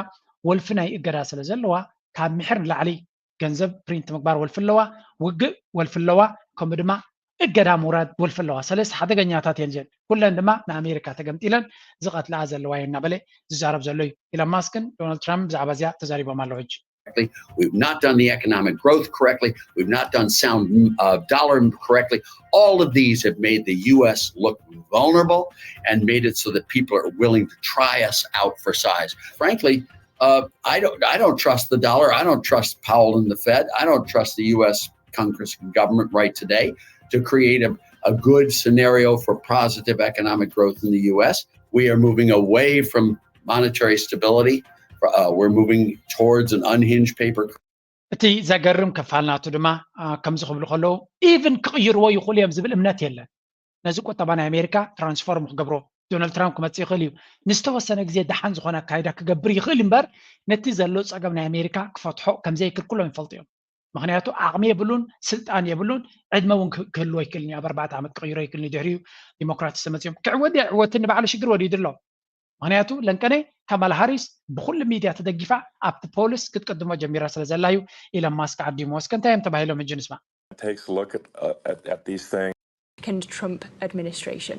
ወልፊ ናይ እገዳ ስለ ዘለዋ ካብ ምሕር ንላዕሊ ገንዘብ ፕሪንት ምግባር ወልፊ ኣለዋ ውግእ ወልፊ ኣለዋ ከምኡ ድማ እገዳ ምውራድ ወልፊ ኣለዋ ሰለስተ ሓደገኛታት እየን እዚን ኩለን ድማ ንኣሜሪካ ተገምጢለን ዝቐትልኣ ዘለዋ እየን እናበለ ዝዛረብ ዘሎ እዩ ኢለን ማስክን ዶናልድ ትራምፕ ብዛዕባ እዚኣ ተዛሪቦም ኣለዉ ሕጂ We've not done the economic growth correctly. We've not done sound uh, dollar correctly. All of these have made the U S look vulnerable and made it so that people are willing to try us out for size. Frankly, uh, I don't I don't trust the dollar. I don't trust Powell and the Fed. I don't trust the U S Congress and government right today to create a, a good scenario for positive economic growth in the U S. We are moving away from monetary stability. Uh, we're moving towards an unhinged paper. እቲ ዘገርም ክፋል ናቱ ድማ ከምዚ ክብሉ ከለዉ ኢቭን ክቕይርዎ ይኽእሉ እዮም ዝብል እምነት የለን ነዚ ቁጠባ ናይ ኣሜሪካ ትራንስፎርም ክገብሮ ዶናልድ ትራምፕ ክመፅእ ይኽእል እዩ ንዝተወሰነ ግዜ ደሓን ዝኾነ ኣካይዳ ክገብር ይኽእል እምበር ነቲ ዘሎ ፀገም ናይ ኣሜሪካ ክፈትሖ ከምዘይክልክሎም ይፈልጡ እዮም ምክንያቱ ዓቕሚ የብሉን ስልጣን የብሉን ዕድመ እውን ክህልዎ ይክእልን ኣብ ኣርባዕተ ዓመት ክቕይሮ ይክእልን ድሕሪኡ ዲሞክራት ዝተመፅኦም ክዕወት እያ ዕወትን ንባዕሉ ሽግር ወዲዱ ኣሎ ምክንያቱ ለንቀነ ካማላ ሃሪስ ብኩሉ ሚድያ ተደጊፋ ኣብቲ ፖሊስ ክትቅድሞ ጀሚራ ስለ ዘላ እዩ ኢለን ማስክ ዓዲሞ እስከ እንታይ እዮም ተባሂሎም ሕጂ ንስማ takes a look at, uh, at, at these things. Second Trump administration.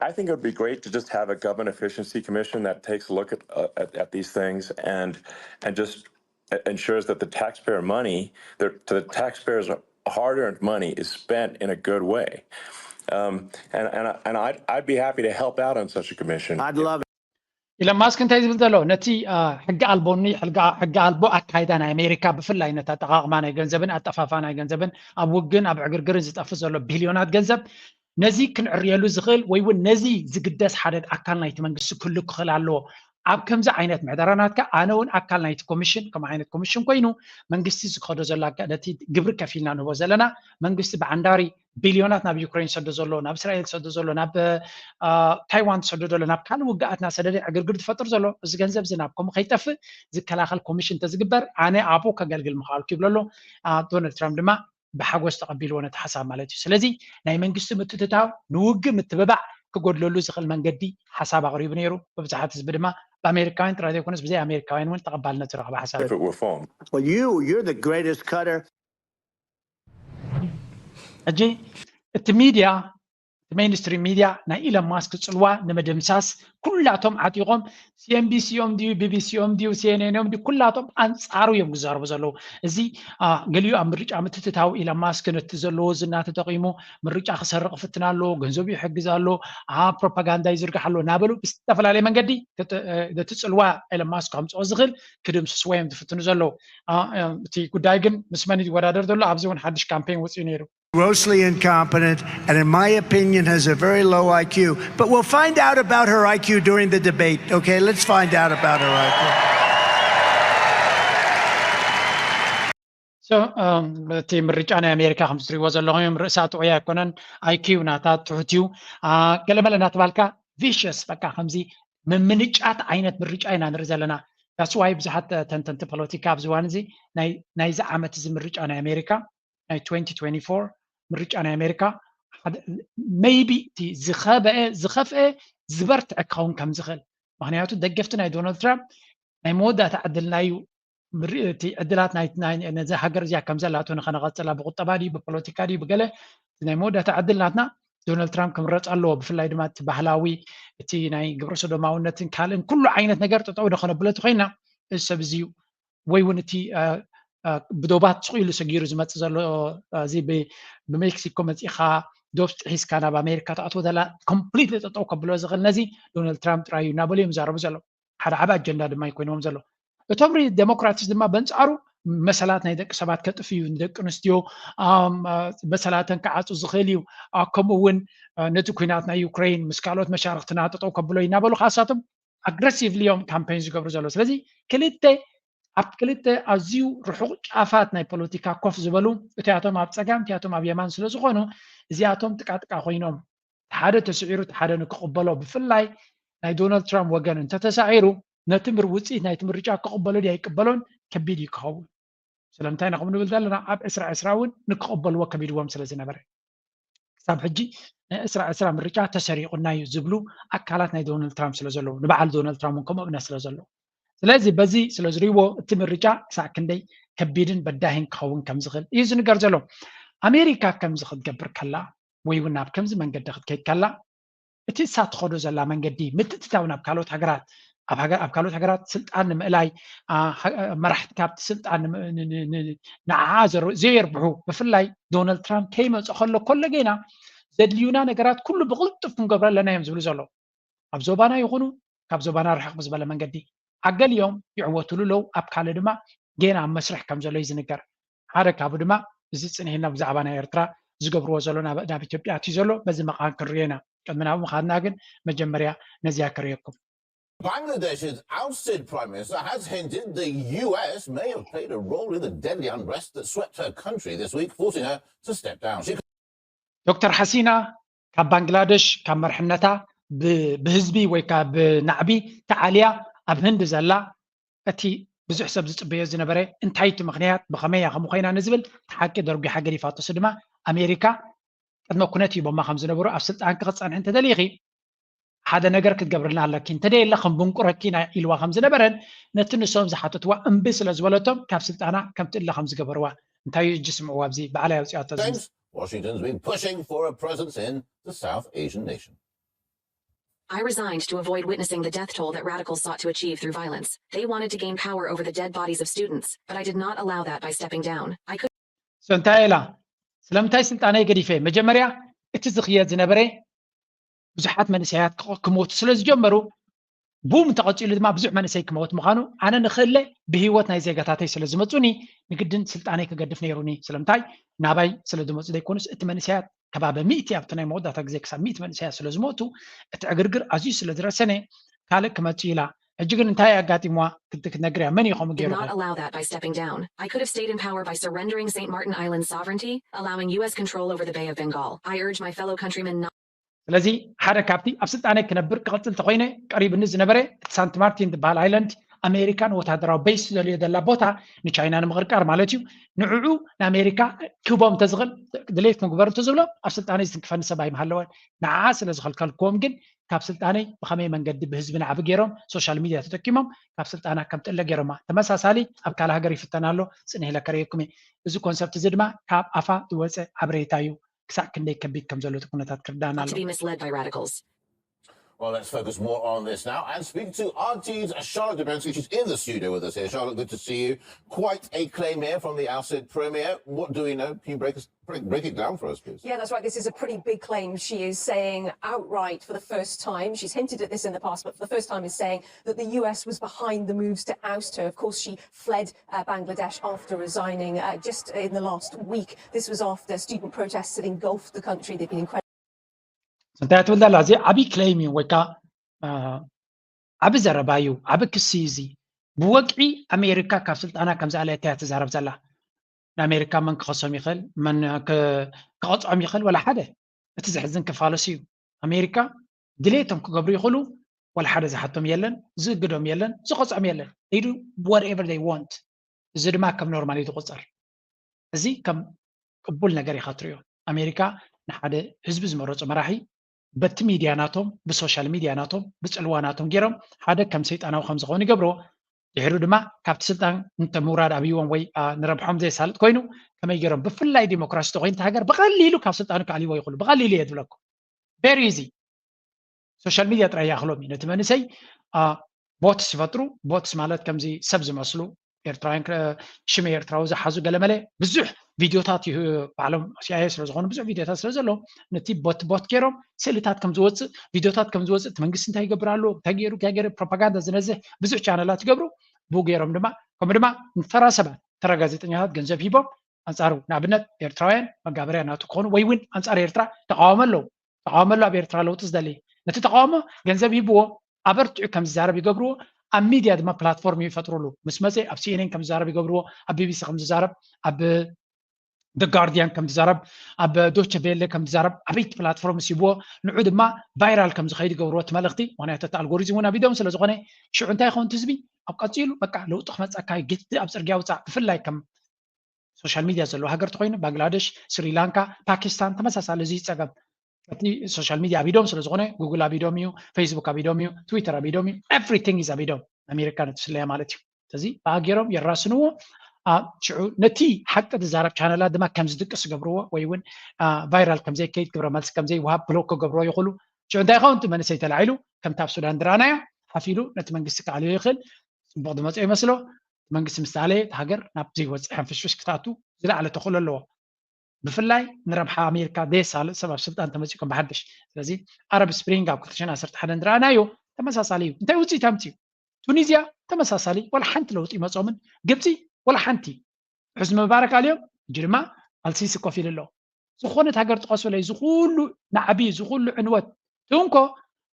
I think it would be great to just have a government efficiency commission that takes a look at, uh, at, at these things and and just ensures that the taxpayer money, the, the taxpayers' hard-earned money, is spent in a good way. Um, and and, I, and I'd, I'd be happy to help out on such a commission. I'd love it. ኢለን ማስክ እንታይ ዝብል ዘሎ ነቲ ሕጊ ኣልቦኒ ሕጊ ኣልቦ ኣካይዳ ናይ ኣሜሪካ ብፍላይ ነቲ ኣጠቃቅማ ናይ ገንዘብን ኣጠፋፋ ናይ ገንዘብን ኣብ ውግን ኣብ ዕግርግርን ዝጠፍእ ዘሎ ቢልዮናት ገንዘብ ነዚ ክንዕርየሉ ዝኽእል ወይ እውን ነዚ ዝግደስ ሓደ ኣካል ናይቲ መንግስቲ ክህሉ ክኽእል ኣለዎ ኣብ ከምዚ ዓይነት ምሕደራ ናትካ ኣነ እውን ኣካል ናይቲ ኮሚሽን ከምኡ ዓይነት ኮሚሽን ኮይኑ መንግስቲ ዝኸዶ ዘሎ ኣካ- ነቲ ግብሪ ከፊልና ንህቦ ዘለና መንግስቲ ብዓንዳሪ ቢልዮናት ናብ ዩክሬን ዝሰዶ ዘሎ ናብ እስራኤል ዝሰዶ ዘሎ ናብ አ፣ ታይዋን ዝሰዶ ዘሎ ናብ ካልእ ውግኣት እናሰደደ ዕግርግር ዝፈጥር ዘሎ እዚ ገንዘብ እዚ ናብ ከምኡ ከይጠፍእ ዝከላኸል ኮሚሽን እንተዝግበር ኣነ ኣብኡ ከገልግል ምኽኣልኩ ይብሎ ኣሎ። አ፣ ዶናልድ ትራምፕ ድማ ብሓጎስ ተቐቢልዎ ነቲ ሓሳብ ማለት እዩ። ስለዚ ናይ መንግስቲ ምትእትታው ንውግእ ምትብባዕ ክጎድለሉ ዝኽእል መንገዲ ሓሳብ ኣቕሪቡ ነይሩ። ብብዙሓት ህዝቢ ድማ ብኣሜሪካውያን ጥራይ ዘይኮነስ ብዘይ ኣሜሪካውያን እውን ተቐባልነት ዝረኸበ ሓሳብ እዩ። If it were farmed. Well, you you're the greatest cutter. ሕጂ እቲ ሚድያ እቲ ሜይንስትሪም ሚድያ ናይ ኢለን ማስክ ፅልዋ ንምድምሳስ ኩላቶም ዓጢቖም ሲኤንቢሲ ኦም ድዩ ቢቢሲ ኦም ድዩ ሲኤንኤን ኦም ድዩ ኩላቶም ኣንፃሩ እዮም ክዛረቡ ዘለዉ። እዚ አ፣ ገሊኡ ኣብ ምርጫ ምትትታው ኢለን ማስክ ነቲ ዘለዎ ዝና ተጠቒሙ ምርጫ ክሰርቕ ይፍትን ኣሎ፣ ገንዘቡ ይሕግዝ ኣሎ፣ አ፣ ፕሮፓጋንዳ ይዝርግሕ ኣሎ እናበሉ ብዝተፈላለየ መንገዲ ክጥ- እ፣ ነቲ ፅልዋ ኢለን ማስክ ከምፅኦ ዝኽእል ክድምስስዎ እዮም ዝፍትኑ ዘለዉ። አ፣ እ፣ እቲ ጉዳይ ግን ምስ መን ይወዳደር ዘሎ ኣብዚ እውን ሓድሽ ካምፔን ወፂኡ ነይሩ። Grossly incompetent, and in my opinion, has a very low I Q. But we'll find out about her I Q during the debate, okay? Let's find out about her I Q. So እቲ ምርጫ ናይ ኣሜሪካ ከም ትሪእዎ ዘለኹም እዮም ርእሳ ጥዑይ ኣይኮነን። ኣይኪው ናታ ትሑት እዩ። ገለመለ እናተባልካ ቪሽስ በቃ ከምዚ ምምንጫት ዓይነት ምርጫ ኢና ንርኢ ዘለና። ዳስዋይ ብዙሓት ተንተንቲ ፖለቲካ ኣብዚ እዋን እዚ ናይዚ ዓመት እዚ ምርጫ ናይ ኣሜሪካ ናይ twenty twenty-four ምርጫ ናይ ኣሜሪካ maybe እቲ ዝኸበአ ዝኸፍአ ዝበርትዐ ክኸውን ከም ዝኽእል ምክንያቱ ደገፍቲ ናይ ዶናልድ ትራምፕ ናይ መወዳእታ ዕድልና እዩ እቲ ዕድላት ነዚ ሃገር እዚኣ ከም ዘላቶ ንኸነቐፅላ ብቁጠባ ድዩ ብፖለቲካ ድዩ ብገለ ናይ መወዳእታ ዕድል ናትና ዶናልድ ትራምፕ ክምረፅ ኣለዎ ብፍላይ ድማ እቲ ባህላዊ እቲ ናይ ግብረ ሰዶማውነትን ካልእን ኩሉ ዓይነት ነገር ጠጠው ዶ ከነብሎ እቲ ኮይና እዚ ሰብ እዚ ወይ እውን እቲ ብዶባት ስቕ ኢሉ ሰጊሩ ዝመፅእ ዘሎ እዚ ብሜክሲኮ መፂእኻ ዶብ ጥሒስካ ናብ ኣሜሪካ ትኣትዎ ዘላ ኮምፕሊትሊ ጠጠው ከብሎ ዝኽእል ነዚ ዶናልድ ትራምፕ ጥራይ እዩ እናበሉ እዮም ይዛረቡ ዘለዉ ሓደ ዓብ ኣጀንዳ ድማ ይኮይንዎም ዘሎ እቶም ዴሞክራትስ ድማ በንፃሩ መሰላት ናይ ደቂ ሰባት ከጥፍ እዩ ንደቂ ኣንስትዮ መሰላተን ክዓፁ ዝኽእል እዩ ከምኡ እውን ነቲ ኩናት ናይ ዩክሬን ምስ ካልኦት መሻርክትና ጠጠው ከብሎ እዩ እናበሉ ካሳቶም ኣግረሲቭሊ እዮም ካምፔን ዝገብሩ ዘለዉ ስለዚ ክልተ ኣብ ክልተ ኣዝዩ ርሑቕ ጫፋት ናይ ፖለቲካ ኮፍ ዝበሉ እቲኣቶም ኣብ ፀጋም እቲኣቶም ኣብ የማን ስለ ዝኾኑ እዚኣቶም ጥቃጥቃ ኮይኖም ሓደ ተስዒሩ ሓደ ንክቕበሎ ብፍላይ ናይ ዶናልድ ትራምፕ ወገን እንተተሳዒሩ ነቲ ምር ውፅኢት ናይቲ ምርጫ ክቕበሎ ድዩ ኣይቅበሎን ከቢድ እዩ ክኸውን ስለምንታይ ኢና ከምኡ ንብል ዘለና ኣብ ዕስራ ዕስራ እውን ንክቕበልዎ ከቢድዎም ስለ ዝነበረ ክሳብ ሕጂ ናይ ዕስራ ዕስራ ምርጫ ተሰሪቑና እዩ ዝብሉ ኣካላት ናይ ዶናልድ ትራምፕ ስለ ዘለዉ ንበዓል ዶናልድ ትራምፕ እውን ከምኡ እምነት ስለ ዘለዉ ስለዚ በዚ ስለ ዝርእይዎ እቲ ምርጫ ክሳዕ ክንደይ ከቢድን በዳሂን ክኸውን ከም ዝኽእል እዩ ዝንገር ዘሎ ኣሜሪካ ከምዚ ክትገብር ከላ ወይ እውን ናብ ከምዚ መንገዲ ክትከይድ ከላ እቲ እሳ ትኸዶ ዘላ መንገዲ ምትእትታው ናብ ካልኦት ሃገራት ኣብ ካልኦት ሃገራት ስልጣን ንምእላይ መራሕቲ ካብቲ ስልጣን ንዓዓ ዘየርብሑ ብፍላይ ዶናልድ ትራምፕ ከይመፀ ከሎ ከሎ ጌና ዘድልዩና ነገራት ኩሉ ብቕልጡፍ ክንገብሮ ኣለና እዮም ዝብሉ ዘለዉ ኣብ ዞባና ይኹኑ ካብ ዞባና ርሕቕ ብዝበለ መንገዲ ኣገሊኦም ይዕወትሉ ኣለዉ ኣብ ካልእ ድማ ጌና ኣብ መስርሕ ከም ዘሎ እዩ ዝንገር ሓደ ካብኡ ድማ እዚ ፅንሒልና ብዛዕባ ናይ ኤርትራ ዝገብርዎ ዘሎ ናብ ኢትዮጵያ ኣትዩ ዘሎ በዚ መቓን ክንሪኦ ኢና ቅድሚ ናብኡ ምኻድና ግን መጀመርያ ነዚኣ ከርእየኩም Bangladesh's ousted prime minister has hinted the U S may have played a role in the deadly unrest that swept her country this week, forcing her to step down. She ዶክተር ሓሲና ካብ ባንግላደሽ ካብ መርሕነታ ብህዝቢ ወይ ካብ ናዕቢ ተዓልያ ኣብ ህንዲ ዘላ እቲ ብዙሕ ሰብ ዝፅበዮ ዝነበረ እንታይ እቲ ምክንያት ብከመይ እያ ከምኡ ኮይና ንዝብል ሓቂ ደርጒሓ ገዲፋቶስ ድማ ኣሜሪካ ቅድመ ኩነት ሂቦማ ከም ዝነበሩ ኣብ ስልጣንኪ ክፀንሒ እንተደሊኺ ሓደ ነገር ክትገብርልና ኣለኪ እንተደየለ ከም ብንቁረኪ ኢልዋ ከም ዝነበረን ነቲ ንሶም ዝሓተትዋ እምቢ ስለ ዝበለቶም ካብ ስልጣና ከም ትእለ ከም ዝገበርዋ እንታይ እዩ እጂ ስምዕዋ ኣብዚ ባዕላ ያውፅኣቶ Washington's been pushing for a presence in the South Asian nation. I resigned to avoid witnessing the death toll that radicals sought to achieve through violence. They wanted to gain power over the dead bodies of students, but I did not allow that by stepping down. I could so እንታይ ኢላ ስለምንታይ ስልጣነይ ገዲፈ መጀመርያ እቲ ዝኽየድ ዝነበረ ብዙሓት መንእሰያት ክሞቱ ስለ ዝጀመሩ ቡም እንተቐፂሉ ድማ ብዙሕ መንእሰይ ክመወት ምዃኑ ኣነ ንኽእለ ብህይወት ናይ ዜጋታተይ ስለ ዝመፁኒ ንግድን ስልጣነይ ክገድፍ ነይሩኒ ስለምንታይ ናባይ ስለ ዝመፁ ዘይኮኑስ እቲ መንእሰያት ከባቢ ሚእቲ ኣብቲ ናይ መወዳእታ ግዜ ክሳብ ሚእቲ መንእሰያት ስለ ዝሞቱ እቲ ዕግርግር ኣዝዩ ስለ ዝረሰነ ካልእ ክመፅእ ኢላ ሕጂ ግን እንታይ ኣጋጢምዋ ክትነግርያ? መን እዩ ከምኡ Did ገይሩ? Not allow that by stepping down. I could have stayed in power by surrendering Saint Martin Island's sovereignty, allowing U S control over the Bay of Bengal. I urge my fellow countrymen not ስለዚ ሓደ ካብቲ ኣብ ስልጣነይ ክነብር ክቕፅል ተኮይነ ቀሪብኒ ዝነበረ እቲ ሳንት ማርቲን ዝበሃል ኣይላንድ ኣሜሪካን ወታደራዊ ቤስ ዘልዮ ዘላ ቦታ ንቻይና ንምቕርቃር ማለት እዩ። ንዕዑ ንኣሜሪካ ክህቦም እንተዝኽእል ድሌት ክግበር እንተዝብሎ ኣብ ስልጣነይ ዝትንክፈኒ ሰብ ኣይምሃለወን። ንዓ ስለ ዝኸልከልክዎም ግን ካብ ስልጣነይ ብኸመይ መንገዲ ብህዝቢ ንዓቢ ገይሮም ሶሻል ሚድያ ተጠቂሞም ካብ ስልጣና ከም ጥለ ገይሮማ። ተመሳሳሊ ኣብ ካልእ ሃገር ይፍተን ኣሎ፣ ጽንሕ ኢለ ከርእየኩም እየ። እዚ ኮንሰፕት እዚ ድማ ካብ ኣፋ ዝወፀ ሓበሬታ እዩ። ክሳዕ ክንደይ ከቢድ ከም ዘሎ እቲ ኩነታት ክርዳእና to ኣለዎ። Be misled by radicals. Well, let's focus more on this now and speak to Aunties Charlotte Dubensky. She's in the studio with us here. Charlotte, good to see you. Quite a claim here from the ousted Premier. What do we know? Can you break, us, break, break it down for us, please? Yeah, that's right. This is a pretty big claim. She is saying outright for the first time, she's hinted at this in the past, but for the first time is saying that the U S was behind the moves to oust her. Of course, she fled uh, Bangladesh after resigning uh, just in the last week. This was after student protests had engulfed the country. They've been incredibly እንታይ ትብል ዘላ? እዚ ዓብዪ ክሌም እዩ ወይ ከዓ ዓብ ዘረባ እዩ፣ ዓብ ክሲ እዩ እዚ። ብወግዒ ኣሜሪካ ካብ ስልጣና ከም ዝኣለየታ እያ ትዛረብ ዘላ። ንኣሜሪካ መን ክኸሶም ይኽእል፣ መን ክቐፅዖም ይኽእል፣ ወላ ሓደ። እቲ ዘሕዝን ክፋለሱ እዩ። ኣሜሪካ ድሌቶም ክገብሩ ይኽእሉ፣ ወላ ሓደ ዝሓቶም የለን፣ ዝእግዶም የለን፣ ዝቐፅዖም የለን። They do whatever they want። እዚ ድማ ከም ኖርማል እዩ ዝቑፀር። እዚ ከም ቅቡል ነገር ኢኻ ትሪኦ። ኣሜሪካ ንሓደ ህዝቢ ዝመረፁ መራሒ በቲ ሚድያ ናቶም፣ ብሶሻል ሚድያ ናቶም፣ ብፅልዋ ናቶም ገይሮም ሓደ ከም ሰይጣናዊ ከም ዝኾኑ ይገብርዎ። ድሕሩ ድማ ካብቲ ስልጣን እንተ ምውራድ ኣብይዎም ወይ ንረብሖም ዘየሳልጥ ኮይኑ ከመይ ገይሮም ብፍላይ ዲሞክራሲ ተኮይንቲ ሃገር ብቐሊሉ ካብ ስልጣኑ ክኣልይዎ ይኽእሉ። ብቐሊሉ እየ ዝብለኩም። Very easy። ሶሻል ሚድያ ጥራይ ይኣኽሎም እዩ ነቲ መንእሰይ። ቦትስ ይፈጥሩ። ቦትስ ማለት ከምዚ ሰብ ዝመስሉ ኤርትራውያን ሽመ ኤርትራዊ ዝሓዙ ገለመለ ብዙሕ ቪድዮታት ባዕሎም ሲኣይኤ ስለዝኾኑ ብዙሕ ቪድዮታት ስለዘለዎም ነቲ ቦት ቦት ገይሮም ስእልታት ከም ዝወፅእ ቪድዮታት ከም ዝወፅእ እቲ መንግስቲ እንታይ ይገብር ኣሎ እንታይ ገይሩ እንታይ ገይሩ ፕሮፓጋንዳ ዝነዝሕ ብዙሕ ቻነላት ይገብሩ። ብኡ ገይሮም ድማ ከምኡ ድማ ንተራ ሰባት ተራ ጋዜጠኛታት ገንዘብ ሂቦም ኣንፃሩ ንኣብነት ኤርትራውያን መጋበርያ ናቱ ክኾኑ ወይ እውን ኣንፃር ኤርትራ ተቃወሞ ኣለዉ። ተቃውሞ ኣሎ ኣብ ኤርትራ ለውጢ ዝደሊ ነቲ ተቃውሞ ገንዘብ ሂብዎ ኣበርቲዑ ከም ዝዛረብ ይገብርዎ። ኣብ ሚድያ ድማ ፕላትፎርም ይፈጥሩሉ። ምስ መፀ ኣብ ሲኤንኤን ከም ዝዛረብ ይገብርዎ፣ ኣብ ቢቢሲ ከም ዝዛረብ፣ ኣብ ደ ጋርዲያን ከም ዝዛረብ፣ ኣብ ዶቸ ቬለ ከም ዝዛረብ ዓበይቲ ፕላትፎርም ስብዎ ንዑ ድማ ቫይራል ከም ዝኸይድ ይገብርዎ እቲ መልእኽቲ። ምክንያቱ እቲ ኣልጎሪዝም እውን ኣብ ኢዶም ስለ ዝኾነ ሽዑ እንታይ ይኸውን ህዝቢ ኣብ ቀፂሉ በቃ ለውጢ ክመፀካ ግድ ኣብ ፅርግያ ውፃእ። ብፍላይ ከም ሶሻል ሚድያ ዘለዎ ሃገር ተኮይኑ ባንግላደሽ፣ ስሪላንካ፣ ፓኪስታን ተመሳሳሊ እዚ ፀገም እቲ ሶሻል ሚድያ ኣብ ኢዶም ስለ ዝኾነ ጉግል ኣብ ኢዶም እዩ፣ ፌስቡክ ኣብ ኢዶም እዩ፣ ትዊተር ኣብ ኢዶም እዩ፣ everything is ኣብ ኢዶም ኣሜሪካ ነቲ ስለያ ማለት እዩ። ስለዚ ብኣ ገይሮም የራስንዎ። ሽዑ ነቲ ሓቂ ዝዛረብ ቻነላት ድማ ከም ዝድቅስ ገብርዎ ወይ እውን ቫይራል ከም ዘይከይድ ግብረ መልሲ ከም ዘይወሃብ ብሎክ ክገብርዎ ይኽእሉ። ሽዑ እንታይ ይኸውን እቲ መንእሰይ ተላዒሉ ከምቲ ኣብ ሱዳን ዝረኣናዮ ሓፊሉ ነቲ መንግስቲ ክኣልዮ ይኽእል። ፅቡቕ ዝመፅኦ ይመስሎ። መንግስቲ ምስ ተኣለየ እቲ ሃገር ናብ ዘይወፅእ ሕንፍሽፍሽ ክትኣቱ ዝለዓለ ተኽእሎ ኣለዎ። ብፍላይ ንረብሓ ኣሜሪካ ዘየሳልጥ ሰብ ኣብ ስልጣን ተመፂኡ ከም ብሓድሽ። ስለዚ ኣረብ ስፕሪንግ ኣብ ክልተ ሽሕን ዓሰርተ ሓደን ዝረኣናዮ ተመሳሳሊ እዩ። እንታይ ውፅኢት ኣምፅኡ? ቱኒዝያ ተመሳሳሊ ዋላ ሓንቲ ለውጢ ይመፆምን ግብፂ ዋላ ሓንቲ። ሕዚ ምባረክ ኣልዮም ሕጂ ድማ ኣልሲሲ ኮፍ ኢሉ ኣሎ። ዝኾነት ሃገር ጥቀሱለይ ዝኩሉ ናዕቢ ዝኩሉ ዕንወት ትንኮ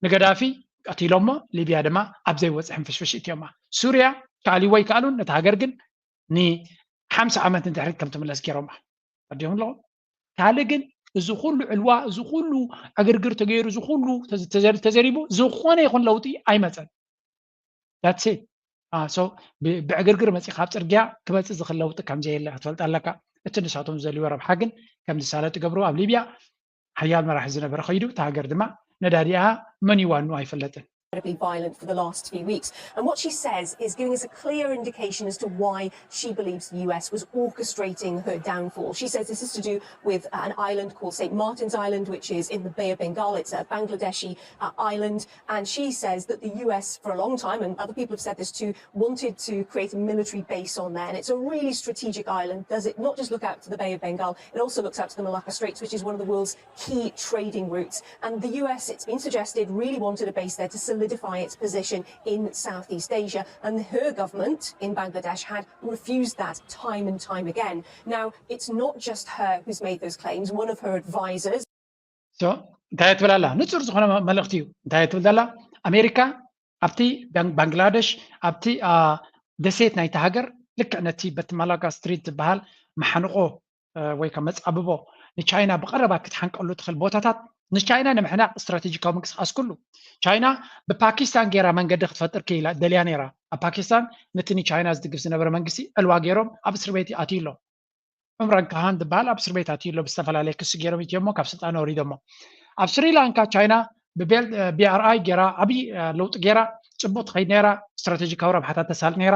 ንገዳፊ ቀቲሎሞ ሊብያ ድማ ኣብ ዘይወፅእ ሕንፍሽፍሽ እትዮማ። ሱርያ ክኣልይዎ ይከኣሉን ነቲ ሃገር ግን ንሓምሳ ዓመት ንድሕሪት ከም ትምለስ ገይሮማ። ተረዲኦም ኣለኹም። ካልእ ግን እዚ ኩሉ ዕልዋ እዚ ኩሉ ዕግርግር ተገይሩ እዚ ኩሉ ተዘሪቡ ዝኾነ ይኹን ለውጢ ኣይመፀን። That's it። ብዕግርግር መፂኻ ኣብ ፅርግያ ክመፅእ ዝኽእል ለውጢ ከምዘየለ ክትፈልጥ ኣለካ። እቲ ንሳቶም ዝደልይዎ ረብሓ ግን ከም ዝሳለጥ ይገብርዎ። ኣብ ሊብያ ሓያል መራሒ ዝነበረ ከይዱ እታ ሃገር ድማ ነዳዲኣ መን ይዋኑ ኣይፈለጥን። Incredibly violent for the last few weeks. And what she says is giving us a clear indication as to why she believes the U S was orchestrating her downfall. She says this is to do with uh, an island called Saint Martin's Island, which is in the Bay of Bengal. It's a Bangladeshi uh, island. And she says that the U S, for a long time, and other people have said this too, wanted to create a military base on there. And it's a really strategic island. Does it not just look out to the Bay of Bengal, it also looks out to the Malacca Straits, which is one of the world's key trading routes. And the U S, it's been suggested, really wanted a base there to solidify its position in Southeast Asia. And her government in Bangladesh had refused that time and time again. Now, it's not just her who's made those claims. One of her advisors, እንታይ ትብል ኣላ? ንጹር ዝኾነ መልእኽቲ እዩ። እንታይ ትብል ዘላ? ኣሜሪካ ኣብቲ ባንግላደሽ ኣብቲ ደሴት ናይቲ ሃገር ልክዕ ነቲ በቲ ማላጋ ስትሪት ዝበሃል መሓንቆ ወይ ከዓ መፃብቦ ንቻይና ብቐረባ ክትሓንቀሉ ትኽእል ቦታታት ንቻይና ንምሕናቕ ስትራቴጂካዊ ምንቅስቃስ ኩሉ። ቻይና ብፓኪስታን ገይራ መንገዲ ክትፈጥር ክኢላ ደልያ ነይራ። ኣብ ፓኪስታን ነቲ ንቻይና ዝድግፍ ዝነበረ መንግስቲ ዕልዋ ገይሮም ኣብ እስር ቤት ኣትዩ ኣሎ። ዕምራን ካሃን ዝበሃል ኣብ እስር ቤት ኣትዩ ኣሎ። ብዝተፈላለየ ክሲ ገይሮም እትዮሞ ካብ ስልጣን ኣውሪዶሞ። ኣብ ስሪላንካ ቻይና ብቢኣርኣይ ገይራ ዓብዪ ለውጢ ገይራ ፅቡቅ ትኸይድ ነይራ። ስትራቴጂካዊ ረብሓታት ተሳልጥ ነይራ።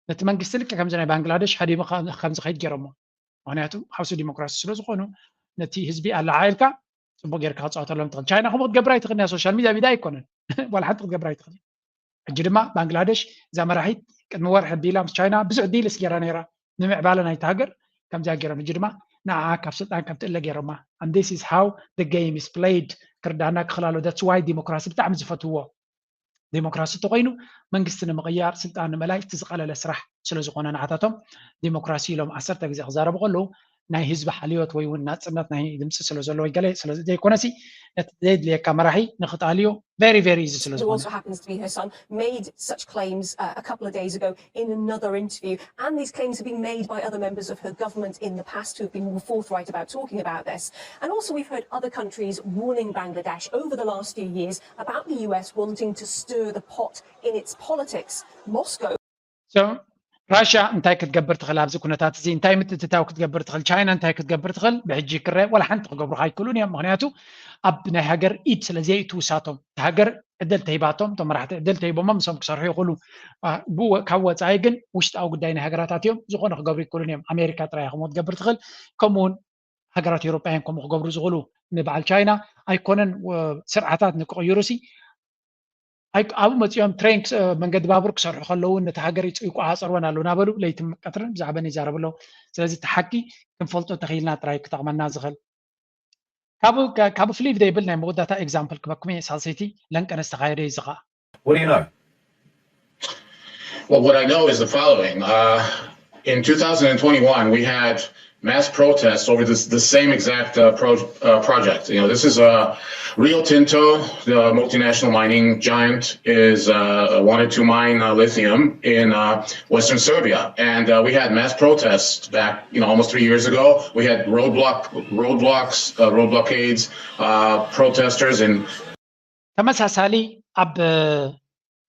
ነቲ መንግስቲ ልክዕ ከምዚ ናይ ባንግላደሽ ሃዲሙ ከምዝኸይድ ገይሮሞ። ምክንያቱ ሃውሲ ዲሞክራሲ ስለ ዝኾኑ ነቲ ህዝቢ ኣለዓዒልካ ፅቡቅ ጌርካ ክፃወተሎም ትኽእል። ቻይና ከምኡ ክትገብር ኣይትኽእል። ናይ ሶሻል ሚድያ ቢዳ ኣይኮነን ዋላ ሓንቲ ክትገብር ኣይትኽእል። ሕጂ ድማ ባንግላደሽ እዛ መራሒት ቅድሚ ወርሒ ኣቢላ ምስ ቻይና ብዙሕ ዲልስ ገይራ ነይራ ንምዕባለ ናይቲ ሃገር ከምዚኣ ገይሮም። ሕጂ ድማ ንዓ ካብ ስልጣን ከም ትእለ ገይሮማ። And this is how the game is played። ክርዳና ክኽላሎ that's why ዲሞክራሲ ብጣዕሚ ዝፈትዎ። ዲሞክራሲ እንተኮይኑ መንግስቲ ንምቕያር ስልጣን ንምእላይ እቲ ዝቐለለ ስራሕ ስለ ዝኾነ ንዓታቶም ዲሞክራሲ ኢሎም ዓሰርተ ግዜ ክዛረቡ ከለዉ ናይ ህዝቢ ሓልዮት ወይ እውን ናፅነት ናይ ድምፂ ስለ ዘለዎ ወይ ገለ ስለ ዘይኮነሲ ነቲ ዘየድልየካ መራሒ ንክጣልዮ very very easy ስለ ዝኾነ made such claims uh, a couple of days ago in another interview. And these claims have been made by other members of her government in the past who have been more forthright about talking about this. And also, we've heard other countries warning Bangladesh over the last few years about the U S wanting to stir the pot in its politics. Moscow. So, ራሽያ እንታይ ክትገብር ትኽእል ኣብዚ ኩነታት እዚ እንታይ ምትእትታው ክትገብር ትኽእል ቻይና እንታይ ክትገብር ትኽእል ብሕጂ ክረአ ወላ ሓንቲ ክገብሩካ ኣይክእሉን እዮም። ምክንያቱ ኣብ ናይ ሃገር ኢድ ስለ ዘየእትዉ ሳቶም እቲ ሃገር ዕድል ተሂባቶም እቶም መራሕቲ ዕድል ተሂቦሞም ምሶም ክሰርሑ ይኽእሉ። ካብ ወፃኢ ግን ውሽጣዊ ጉዳይ ናይ ሃገራት ኣትዮም ዝኾነ ክገብሩ ይክእሉን እዮም። ኣሜሪካ ጥራይ ከምኡ ትገብር ትኽእል። ከምኡውን ሃገራት ኤውሮጳ እዮም ከምኡ ክገብሩ ዝኽእሉ። ንበዓል ቻይና ኣይኮነን ስርዓታት ንክቕይሩ ሲ ኣብኡ መፂኦም ትሬን መንገዲ ባቡር ክሰርሑ ከለዉ ነቲ ሃገር ይቆፃፀርወን ኣለዉ እናበሉ ለይትን ቀትርን ብዛዕባ ይዛረቡ ኣለዉ። ስለዚ እቲ ሓቂ ክንፈልጦ ተኽኢልና ጥራይ ክጠቕመና ዝኽእል ካብ ፍሊቭ ደይብል ናይ መወዳእታ ኤግዛምፕል ክበኩም እየ። ሳልሰይቲ ለንቀነ ዝተኻየደ እዩ እዚ ከዓ What do you know? Well, what I know is the following. Uh, in two thousand twenty-one, we had mass protests over this the same exact uh, pro, uh, project. You know, this is a uh, Rio Tinto, the multinational mining giant, is uh, wanted to mine uh, lithium in uh, western Serbia, and uh, we had mass protests back, you know, almost three years ago. We had roadblock roadblocks, uh, road blockades, uh, protesters, and ተመሳሳሊ ኣብ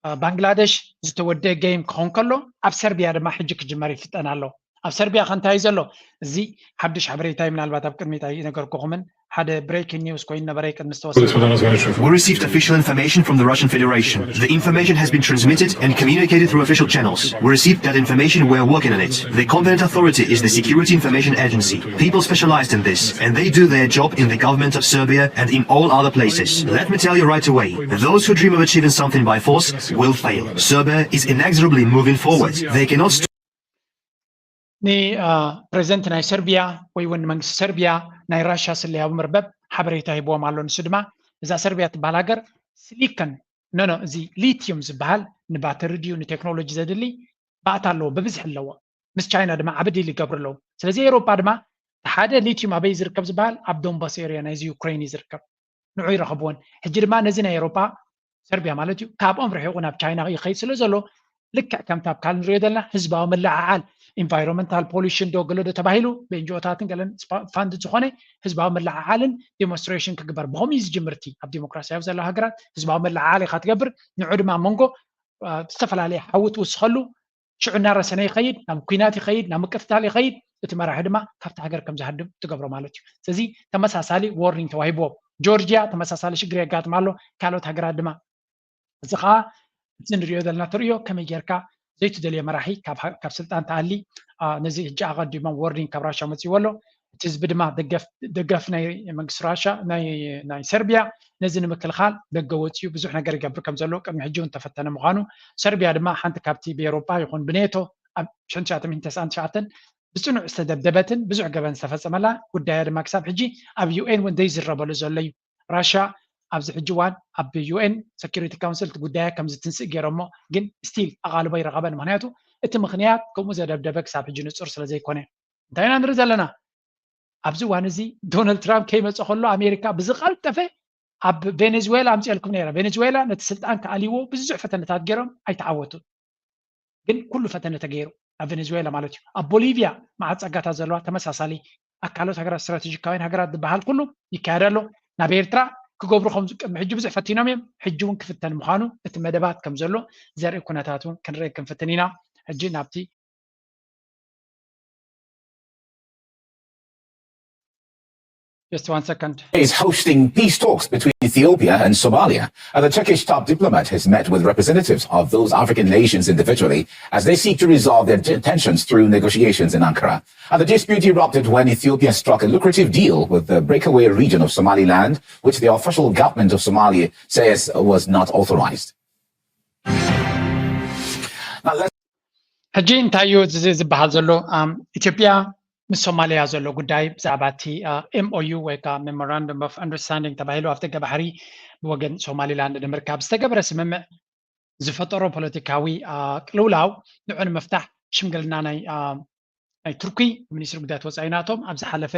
ባንግላደሽ ዝተወደአ ጌም ክኸውን ከሎ ኣብ ሰርቢያ ድማ ሕጂ ክጅመር ይፍጠን ኣሎ። ኣብ ሰርቢያ ከ እንታይ እዩ ዘሎ? እዚ ሓድሽ ሓበሬታ እዩ። ምናልባት ኣብ ቅድሚት ኣይነገርኩኹምን ሓደ breaking news ኮይኑ ነበረ ቅድሚ ዝተወሰነ We received official information from the Russian Federation. The information has been transmitted and communicated through official channels. We received that information, we are working on it. The competent authority is the Security Information Agency. People specialized in this, and they do their job in the government of Serbia and in all other places. Let me tell you right away, those who dream of achieving something by force will fail. Serbia is inexorably moving forward. They cannot stop. ንፕሬዚደንት ናይ ሰርቢያ ወይ እውን መንግስቲ ሰርቢያ ናይ ራሻ ስለያዊ መርበብ ሓበሬታ ሂብዎም ኣሎ። ንሱ ድማ እዛ ሰርቢያ ትበሃል ሃገር ስሊከን ኖኖ እዚ ሊትዩም ዝበሃል ንባተሪ ድዩ ንቴክኖሎጂ ዘድሊ ባእታ ኣለዎ፣ ብብዝሒ ኣለዎ። ምስ ቻይና ድማ ዓቢ ዲል ይገብሩ ኣለዉ። ስለዚ ኤውሮጳ ድማ ሓደ ሊትዩም ኣበይ ዝርከብ ዝበሃል ኣብ ዶንባስ ኤርያ ናይዚ ዩክሬን እዩ ዝርከብ። ንዑ ይረኸብዎን። ሕጂ ድማ ነዚ ናይ ኤውሮጳ ሰርቢያ ማለት እዩ ካብኦም ርሒቑ ናብ ቻይና ይኸይድ ስለ ዘሎ ልክዕ ከምቲ ኣብ ካል ንሪኦ ዘለና ህዝባዊ ምልዕዓል ኢንቫይሮንመንታል ፖሊሽን ዶ ገለ ዶ ተባሂሉ ብኤንጂኦታትን ገለን ፋንድ ዝኾነ ህዝባዊ ምልዕዓልን ዴሞንስትሬሽን ክግበር ብኸምኡ እዩ ዝጅምር። እቲ ኣብ ዲሞክራሲያዊ ዘለዋ ሃገራት ህዝባዊ ምልዕዓል ኢኻ ትገብር። ንዑ ድማ ኣብ መንጎ ዝተፈላለየ ሓዊ ትውስኸሉ ሽዑ እናረሰነ ይኸይድ፣ ናብ ኲናት ይኸይድ፣ ናብ ምቅትታል ይኸይድ። እቲ መራሒ ድማ ካብቲ ሃገር ከም ዝሃድም ትገብሮ ማለት እዩ። ስለዚ ተመሳሳሊ ዎርኒንግ ተዋሂብዎም። ጆርጅያ ተመሳሳሊ ሽግር የጋጥማ ኣሎ፣ ካልኦት ሃገራት ድማ። እዚ ከዓ እቲ ንሪኦ ዘለና ተርእዮ ከመይ ጌርካ ዘይትደልዮ መራሒ ካብ ስልጣን ተኣሊ ነዚ ሕጂ ኣቐዲሞም ዎርኒንግ ካብ ራሻ መፅእዎ ኣሎ። እቲ ህዝቢ ድማ ደገፍ ናይ መንግስቲ ራሻ ናይ ሰርቢያ ነዚ ንምክልኻል ደገ ወፂኡ ብዙሕ ነገር ይገብር ከም ዘሎ ቅድሚ ሕጂ እውን ተፈተነ ምዃኑ። ሰርቢያ ድማ ሓንቲ ካብቲ ብኤውሮጳ ይኹን ብኔቶ ኣብ ሽሕን ትሽዓተ ሚእትን ተስዓን ትሽዓተን ብፅኑዕ ዝተደብደበትን ብዙሕ ገበን ዝተፈፀመላ ጉዳያ ድማ ክሳብ ሕጂ ኣብ ዩኤን እውን ዘይዝረበሉ ዘሎ እዩ። ራሻ ኣብዚ ሕጂ እዋን ኣብ ዩኤን ሰኪሪቲ ካውንስል እቲ ጉዳያ ከም ዝትንስእ ገይሮሞ ግን ስቲል ኣቓልቦ ይረኸበን። ምክንያቱ እቲ ምክንያት ከምኡ ዘደብደበ ክሳብ ሕጂ ንፁር ስለ ዘይኮነ። እንታይ ኢና ንርኢ ዘለና? ኣብዚ እዋን እዚ ዶናልድ ትራምፕ ከይመፀ ከሎ ኣሜሪካ ብዝቐልጠፈ ኣብ ቬኔዙዌላ ኣምፅኤልኩም ነይረ። ቬኔዙዌላ ነቲ ስልጣን ክኣልይዎ ብዙሕ ፈተነታት ገይሮም ኣይተዓወቱን። ግን ኩሉ ፈተነ ተገይሩ ኣብ ቬኔዙዌላ ማለት እዩ። ኣብ ቦሊቪያ መዓት ፀጋታት ዘለዋ ተመሳሳሊ ኣካላት ሃገራት ስትራቴጂካውያን ሃገራት ዝበሃል ኩሉ ይካየድ ኣሎ። ናብ ኤርትራ ክገብሩ ከም ቅድሚ ሕጂ ብዙሕ ፈቲኖም እዮም። ሕጂ እውን ክፍተን ምዃኑ እቲ መደባት ከም ዘሎ ዘርኢ ኩነታት እውን ክንርኢ ክንፍትን ኢና። ሕጂ ናብቲ Just one second. Is hosting peace talks between Ethiopia and Somalia. And the Turkish top diplomat has met with representatives of those African nations individually as they seek to resolve their tensions through negotiations in Ankara. And the dispute erupted when Ethiopia struck a lucrative deal with the breakaway region of Somaliland, which the official government of Somalia says was not authorized. ሕጂ እንታይ እዩ ዝበሃል ዘሎ? ኢትዮጵያ ምስ ሶማሊያ ዘሎ ጉዳይ ብዛዕባ እቲ ኤምኦዩ ወይ ከዓ Memorandum of Understanding ተባሂሉ ኣብ ደገ ባሕሪ ብወገን ሶማሊላንድ ንምርካብ ዝተገበረ ስምምዕ ዝፈጠሮ ፖለቲካዊ ቅልውላው ንዑ ንምፍታሕ ሽምግልና ናይ ናይ ቱርኪ ሚኒስትሪ ጉዳያት ወፃኢ ናቶም ኣብ ዝሓለፈ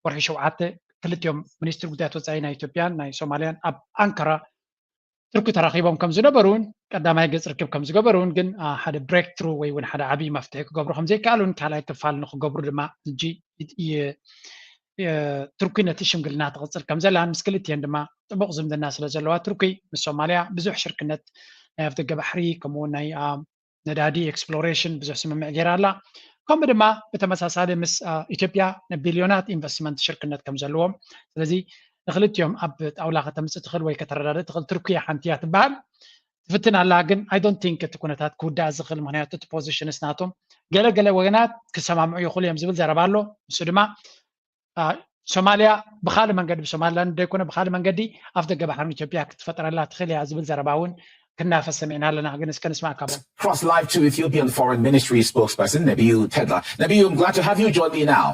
ወርሒ ሸውዓተ ክልቲኦም ሚኒስትሪ ጉዳያት ወፃኢ ናይ ኢትዮጵያን ናይ ሶማሊያን ኣብ ኣንካራ ቱርኪ ተራኺቦም ከም ዝነበሩን ቀዳማይ ገፅ ርክብ ከም ዝገበሩን ግን ሓደ breakthrough ወይ እውን ሓደ ዓብዪ መፍትሒ ክገብሩ ከም ዘይከኣሉን ካልኣይ ክፋል ንክገብሩ ድማ ሕጂ ቱርኪ ነቲ ሽምግልና ትቕፅል ከም ዘላን ምስ ክልቲኤን ድማ ጥቡቕ ዝምድና ስለ ዘለዋ ቱርኪ ምስ ሶማሊያ ብዙሕ ሽርክነት ናይ ኣፍደገ ባሕሪ ከምኡ ናይ ነዳዲ exploration ብዙሕ ስምምዕ ገይራ ኣላ። ከምኡ ድማ ብተመሳሳሊ ምስ ኢትዮጵያ ንቢልዮናት ኢንቨስትመንት ሽርክነት ከም ዘለዎም ስለዚ ንክልቲኦም ኣብ ጣውላ ከተምፅእ ትኽእል ወይ ከተረዳድእ ትኽእል ቱርኪ ሓንቲ እያ ትበሃል ትፍትን ኣላ ግን I don't think እቲ ኩነታት ክውዳእ ዝኽእል ምክንያቱ እቲ positions ናቶም ገለገለ ወገናት ክሰማምዑ ይኽእሉ እዮም ዝብል ዘረባ ኣሎ ንሱ ድማ ሶማሊያ ብካልእ መንገዲ ብሶማሊላንድ ዘይኮነ ብካልእ መንገዲ ኣፍ ደገ ባሕርን ኢትዮጵያ ክትፈጥረላ ትኽእል እያ ዝብል ዘረባ እውን ክናፈስ ሰሚዕና ኣለና ግን እስከ ንስማዕ ካቦም Cross live to Ethiopian Foreign Ministry spokesperson Nebiu Tedla. Nebiu, I'm glad to have you join me now.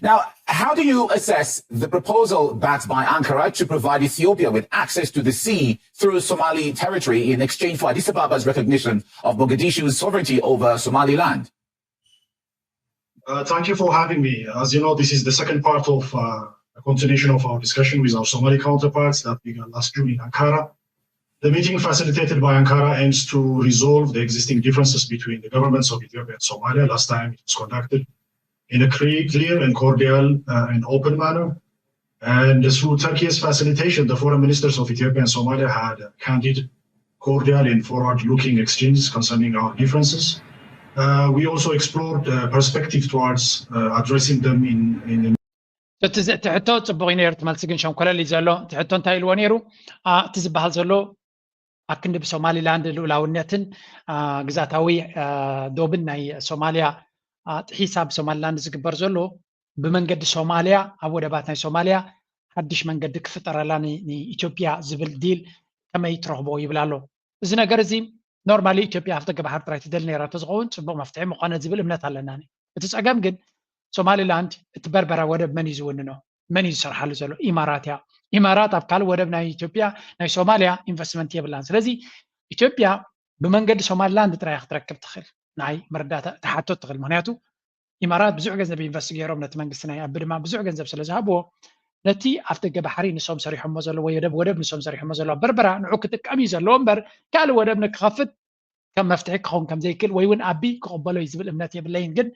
Now, how do you assess the proposal backed by Ankara to provide Ethiopia with access to the sea through Somali territory in exchange for Addis Ababa's recognition of Mogadishu's sovereignty over Somaliland? Uh, thank you for having me. As you know, this is the second part of uh, a continuation of our discussion with our Somali counterparts that began last June in Ankara. The meeting facilitated by Ankara aims to resolve the existing differences between the governments of Ethiopia and Somalia. Last time it was conducted in a clear and cordial uh, and open manner. And through Turkey's facilitation, the foreign ministers of Ethiopia and Somalia had a candid, cordial, and forward looking exchanges concerning our differences. Uh, we also explored uh, perspective towards uh, addressing them in, in እቲ ሕቶ ፅቡቅ እዩ ነይሩ ትመልሲ ግን ሸንኮለል እዩ ዘሎ እቲ ሕቶ እንታይ ኢልዎ ነይሩ እቲ ዝበሃል ዘሎ ኣብ ክንዲ ብሶማሊላንድ ልኡላውነትን ግዛታዊ ዶብን ናይ ሶማሊያ ጥሒሳ ብሶማሊላንድ ዝግበር ዘሎ ብመንገዲ ሶማሊያ ኣብ ወደባት ናይ ሶማሊያ ሓድሽ መንገዲ ክፍጠረላ ንኢትዮጵያ ዝብል ዲል ከመይ ትረኽቦ ይብል ኣሎ እዚ ነገር እዚ normally ኢትዮጵያ ኣብ ደገ ባሕሪ ጥራይ ትደሊ ነይራ እንተዝኸውን ፅቡቅ መፍትሒ ምኾነ ዝብል እምነት ኣለና እቲ ፀገም ግን ሶማሊላንድ እቲ በርበራ ወደብ መን እዩ ዝውንኖ መን እዩ ዝሰርሓሉ ዘሎ ኢማራት እያ ኢማራት ኣብ ካልእ ወደብ ናይ ኢትዮጵያ ናይ ሶማሊያ ኢንቨስትመንት የብላን ስለዚ ኢትዮጵያ ብመንገዲ ሶማሊላንድ ጥራይ ክትረክብ ትኽእል ናይ መረዳእታ ትሓቶ ትኽእል ምክንያቱ ኢማራት ብዙሕ ገንዘብ ኢንቨስት ገይሮም ነቲ መንግስቲ ናይ ኣቢ ድማ ብዙሕ ገንዘብ ስለ ዝሃብዎ ነቲ ኣፍ ደገ ባሕሪ ንሶም ሰሪሖሞ ዘሎ ወይ ወደብ ወደብ ንሶም ሰሪሖሞ ዘሎ በርበራ ንዑ ክጥቀም እዩ ዘለዎ እምበር ካልእ ወደብ ንክኸፍት ከም መፍትሒ ክኸውን ከም ዘይክእል ወይ እውን ኣቢ ክቕበሎ እዩ ዝብል እምነት የብለይን ግን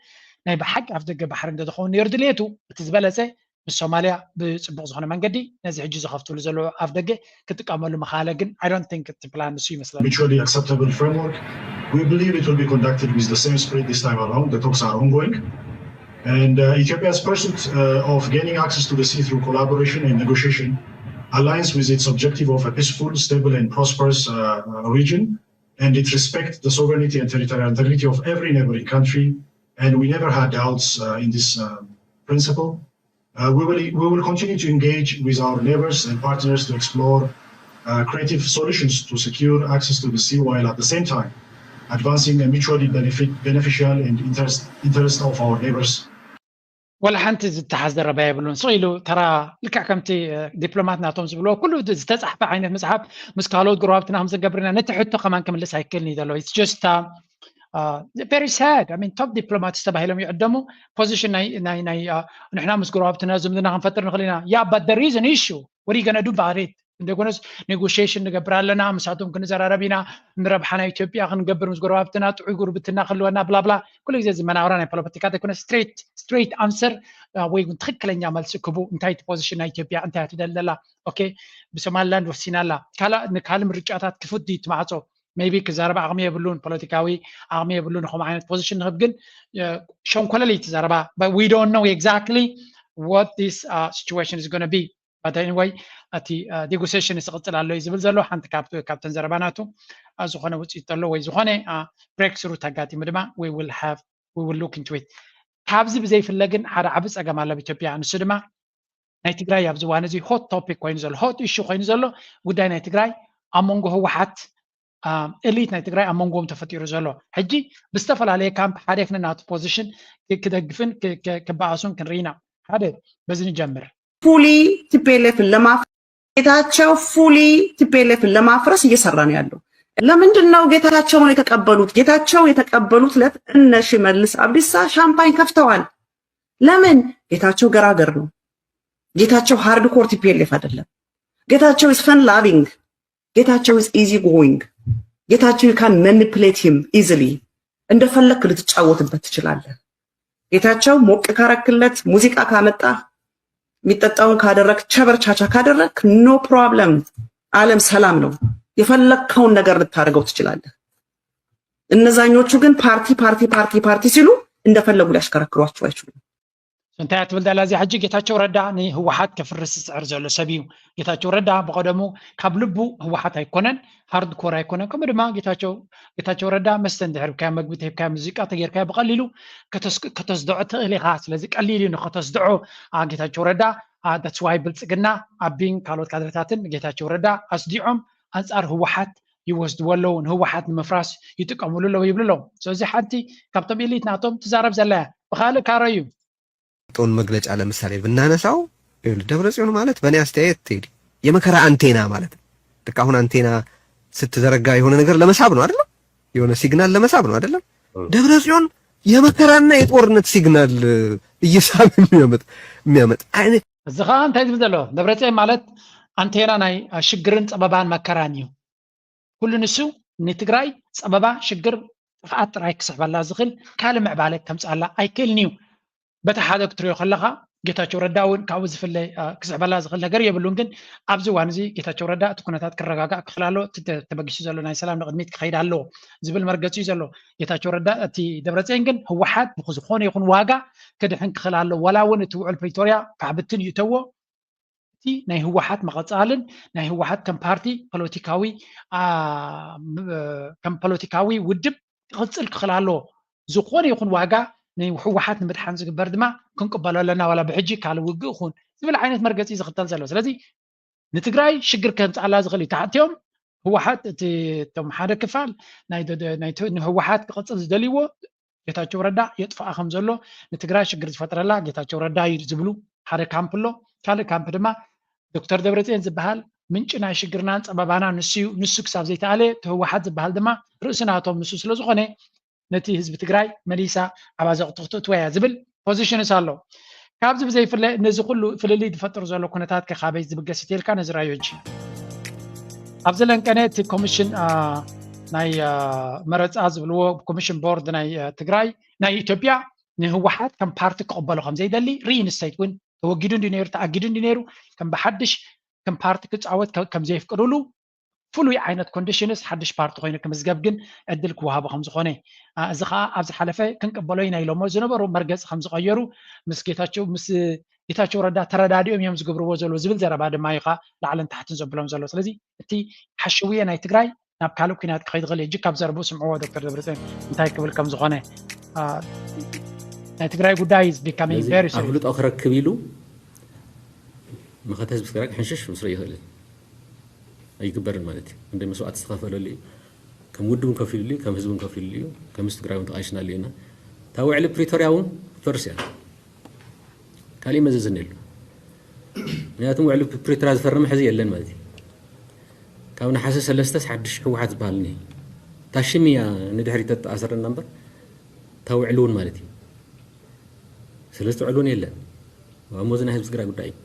ናይ ብሓቂ ኣፍ ደገ ባሕሪ እንተዝኸውን ነይሩ ድልየቱ እቲ ዝበለፀ ምስ ሶማልያ ብፅቡቕ ዝኾነ መንገዲ ነዚ ሕጂ ዝኸፍትሉ ዘለዉ ኣፍ ደገ ክጥቀመሉ ምኻለ ግን I don't think እቲ ፕላን ንሱ ይመስለኒ mutually acceptable framework. We believe it will be conducted with the same spirit this time around. The talks are ongoing. And uh, Ethiopia's pursuit uh, of gaining access to the sea through collaboration and negotiation aligns with its objective of a peaceful, stable, and prosperous uh, region. And it respects the sovereignty and territorial integrity of every neighboring country. And we never had doubts uh, in this uh, principle. Uh, we, will, we will continue to engage with our neighbors and partners to explore uh, creative solutions to secure access to the sea while at the same time advancing a mutually benefit, beneficial and interest, interest of our neighbors. ወላ ሓንቲ ዝተሓዝ ዘረባ የብሉን ስቕ ኢሉ ተራ ልክዕ ከምቲ ዲፕሎማት ናቶም ዝብልዎ ኩሉ ዝተፃሕፈ ዓይነት መፅሓፍ ምስ ካልኦት ጎረባብትና ከም ዝገብርና ነቲ ሕቶ ከማን ክምልስ ኣይክእልን እዩ ዘሎ just very sad I mean top diplomats ተባሂሎም ይዕደሙ position ናይ ናይ ናይ ንሕና ምስ ጎረባብትና ዝምድና ክንፈጥር ንኽእል ኢና yeah but there is an issue what are you gonna do about it እንተይኮነስ ኔጎሽሽን ንገብር ኣለና፣ ምሳቶም ክንዘራረብ ኢና፣ ንረብሓ ናይ ኢትዮጵያ ክንገብር ምስ ጎረባብትና ጥዑይ ጉርብትና ክህልወና ብላብላ። ኩሉ ግዜ እዚ መናውራ ናይ ፖለቲካ ዘይኮነ ስትሬት ስትሬት ኣንሰር ወይ እውን ትኽክለኛ መልሲ ክቡ። እንታይ እቲ ፖዚሽን ናይ ኢትዮጵያ እንታይ ትደሊ ዘላ? ኦኬ፣ ብሶማሊላንድ ወሲና ኣላ። ካልእ ንካልእ ምርጫታት ክፉት ድዩ እቲ ማዕጾ? ሜይቢ ክዛረብ ዓቕሚ የብሉን፣ ፖለቲካዊ ዓቕሚ የብሉን ንኸምኡ ዓይነት ፖዚሽን ንክብ። ግን ሸንኮለል እዩ እቲ ዘረባ። But we don't know exactly what this situation is going to be. But anyway፣ እቲ ኔጎሲሽን ክቕጽል ኣሎ እዩ ዝብል ዘሎ። ሓንቲ ካብቲ ካብተን ዘረባ ናቱ ዝኾነ ውፅኢት ዘሎ ወይ ዝኾነ ብሬክ ስሩ ተጋጢሙ ድማ we will have we will look into it። ካብዚ ብዘይፍለ ግን ሓደ ዓቢ ጸገም ኣሎ ኣብ ኢትዮጵያ። ንሱ ድማ ናይ ትግራይ ኣብዚ እዋን እዚ ሆት ቶፒክ ኮይኑ ዘሎ፣ ሆት ኢሹ ኮይኑ ዘሎ ጉዳይ ናይ ትግራይ ኣብ መንጎ ህወሓት ኤሊት ናይ ትግራይ ኣብ መንጎም ተፈጢሩ ዘሎ። ሕጂ ብዝተፈላለየ ካምፕ ሓደ ክነ ናቱ ፖዚሽን ክደግፍን ክበኣሱን ክንርኢ ኢና። ሓደ በዚ ንጀምር። ፉሊ ቲፒኤልኤፍን ለማፍረስ ጌታቸው ፉሊ ቲፒኤልኤፍን ለማፍረስ እየሰራ ነው ያለው። ለምንድን ነው ጌታቸውን የተቀበሉት? ጌታቸው የተቀበሉት ለት እነ ሽመልስ አብዲሳ ሻምፓኝ ከፍተዋል። ለምን? ጌታቸው ገራገር ነው። ጌታቸው ሃርድኮር ቲፒኤልኤፍ አይደለም። ጌታቸው is fun loving። ጌታቸው is easy going። ጌታቸው you can manipulate him easily። እንደፈለክ ልትጫወትበት ትችላለህ። ጌታቸው ሞቅ ካረክለት፣ ሙዚቃ ካመጣ፣ የሚጠጣውን ካደረግ፣ ቸበርቻቻ ካደረግ no problem። ዓለም ሰላም ነው። የፈለግከውን ነገር ልታደርገው ትችላለህ። እነዛኞቹ ግን ፓርቲ ፓርቲ ፓርቲ ፓርቲ ሲሉ እንደፈለጉ ሊያሽከረክሯቸው አይችሉም። እንታይ ትብል ዘላ እዚኣ ሕጂ? ጌታቸው ረዳ ንህወሓት ከፍርስ ዝፅዕር ዘሎ ሰብ እዩ። ጌታቸው ረዳ ብቐደሙ ካብ ልቡ ህወሓት ኣይኮነን፣ ሃርድ ኮር ኣይኮነን። ከምኡ ድማ ጌታቸው ጌታቸው ረዳ መስተ እንድሕር ሂብካዮ፣ መግቢ ተሂብካዮ፣ ሙዚቃ ተገይርካዮ ብቐሊሉ ከተስድዖ ትኽእል ኢኻ። ስለዚ ቀሊል እዩ ንከተስድዖ ጌታቸው ረዳ። That's why ብልፅግና ኣቢን ካልኦት ካድረታትን ጌታቸው ረዳ ኣስዲዖም ኣንፃር ህወሓት ይወስድዎ ኣለዉ፣ ንህወሓት ንምፍራስ ይጥቀምሉ ኣለዉ ይብሉ ኣለዉ። ስለዚ ሓንቲ ካብቶም ኤሊት ናቶም ትዛረብ ዘላ እያ። ብካልእ ካሮ እዩ። ጦን መግለጫ ለምሳሌ ብናነሳው ደብረ ጽዮን ማለት በእኔ አስተያየት ቴዲ የመከራ አንቴና ማለት ነው። ልክ አሁን አንቴና ስትዘረጋ የሆነ ነገር ለመሳብ ነው አይደለም? የሆነ ሲግናል ለመሳብ ነው አይደለም? ደብረ ጽዮን የመከራና የጦርነት ሲግናል እየሳብ የሚያመጥ የሚያመጥ አይነት እዚ ከዓ እንታይ ዝብል ዘሎ? ደብረ ጽዮን ማለት ኣንቴና ናይ ሽግርን ጸበባን መከራን እዩ። ኩሉ ንሱ ንትግራይ ጸበባ፣ ሽግር፣ ጥፍኣት ጥራይ ክስሕበላ ዝኽእል ካልእ ምዕባለ ከምፅኣላ ኣይክእልን እዩ። በቲ ሓደ ክትሪኦ ከለኻ ጌታቸው ረዳ እውን ካብኡ ዝፍለ ክስሕበላ ዝኽእል ነገር የብሉን። ግን ኣብዚ እዋን እዚ ጌታቸው ረዳ እቲ ኩነታት ክረጋጋእ ክኽእል ኣለዎ። እቲ ተበጊሱ ዘሎ ናይ ሰላም ንቕድሚት ክኸይድ ኣለዎ ዝብል መርገፂ እዩ ዘሎ ጌታቸው ረዳ። እቲ ደብረፅዮን ግን ህወሓት ብዝኾነ ይኹን ዋጋ ክድሕን ክኽእል ኣለዎ። ዋላ እውን እቲ ውዕል ፕሪቶርያ ካሕብትን ይእተዎ እቲ ናይ ህወሓት መቐፃልን ናይ ህወሓት ከም ፓርቲ ፖለቲካዊ ከም ፖለቲካዊ ውድብ ክቕፅል ክኽእል ኣለዎ። ዝኾነ ይኹን ዋጋ ንህወሓት ንምድሓን ዝግበር ድማ ክንቅበሎ ኣለና፣ ዋላ ብሕጂ ካልእ ውግእ ይኹን ዝብል ዓይነት መርገፂ ዝኽተል ዘሎ። ስለዚ ንትግራይ ሽግር ከምፅኣላ ዝኽእል እዩ። ተሓቲኦም ህወሓት እቲ እቶም ሓደ ክፋል ንህወሓት ክቕፅል ዝደልይዎ ጌታቸው ረዳ የጥፍኣ ከም ዘሎ ንትግራይ ሽግር ዝፈጥረላ ጌታቸው ረዳ እዩ ዝብሉ ሓደ ካምፕ ኣሎ። ካልእ ካምፕ ድማ ዶክተር ደብረፅዮን ዝበሃል ምንጪ ናይ ሽግርናን ፀበባና ንሱ እዩ። ንሱ ክሳብ ዘይተኣለ እቲ ህወሓት ዝበሃል ድማ ርእሲ ናቶም ንሱ ስለዝኾነ ነቲ ህዝቢ ትግራይ መሊሳ ኣብ ኣዘቕቲ ክተእትዋ እያ ዝብል ፖዚሽንስ ኣሎ። ካብዚ ብዘይፍለ ነዚ ኩሉ ፍልልይ ዝፈጥር ዘሎ ኩነታት ከ ካበይ ዝብገስ እዩ ተልካ ነዚ ራዮ ሕጂ ኣብዚ ለንቀነ እቲ ኮሚሽን ናይ መረፃ ዝብልዎ ኮሚሽን ቦርድ ናይ ትግራይ ናይ ኢትዮጵያ ንህወሓት ከም ፓርቲ ክቕበሎ ከም ዘይደሊ ሪኢንስቴት እውን ተወጊዱ እንዲ ነይሩ ተኣጊዱ እንዲ ነይሩ ከም ብሓድሽ ከም ፓርቲ ክፃወት ከም ዘየፍቅድሉ ፍሉይ ዓይነት ኮንዲሽንስ ሓድሽ ፓርቲ ኮይኑ ክምዝገብ ግን ዕድል ክወሃቦ ከም ዝኾነ እዚ ከዓ ኣብ ዝሓለፈ ክንቅበሎ ኢና ኢሎሞ ዝነበሩ መርገፂ ከም ዝቐየሩ ምስ ጌታቸው ምስ ጌታቸው ረዳ ተረዳዲኦም እዮም ዝገብርዎ ዘሎ ዝብል ዘረባ ድማ እዩ ከዓ ላዕልን ታሕትን ዘብሎም ዘሎ። ስለዚ እቲ ሓሽውየ ናይ ትግራይ ናብ ካልእ ኩናት ክኸይድ ይኽእል እዩ። ካብ ዘረብኡ ስምዕዎ ዶክተር ደብረፅዮን እንታይ ክብል ከም ዝኾነ ናይ ትግራይ ጉዳይ is becoming very serious። ኣፍልጦ ክረክብ ኢሉ መኸተ ህዝቢ ትግራይ ክሕንሽሽ ምስረ ይኽእልን ኣይግበርን ማለት እዩ። እንደ መስዋዕት ዝተኸፈለሉ እዩ። ከም ውድብ እውን ከፊሉሉ እዩ፣ ከም ህዝቢ እውን ከፊሉሉ እዩ፣ ከም ህዝቢ ትግራይ እውን ተቓይሽናሉ ኢና። እታ ውዕሊ ፕሪቶርያ እውን ፈርስ እያ። ካሊእ መዘዝን የሉ። ምክንያቱም ውዕሊ ፕሪቶርያ ዝፈረመ ሕዚ የለን ማለት እዩ። ካብ ነሓሰ ሰለስተስ ሓድሽ ህወሓት ዝበሃል እኒሀ። እታ ሽም እያ ንድሕሪት ተተኣሰረና እምበር እታ ውዕሊ እውን ማለት እዩ። ስለዚ እቲ ውዕሊ እውን የለን። እሞ እዚ ናይ ህዝቢ ትግራይ ጉዳይ እዩ።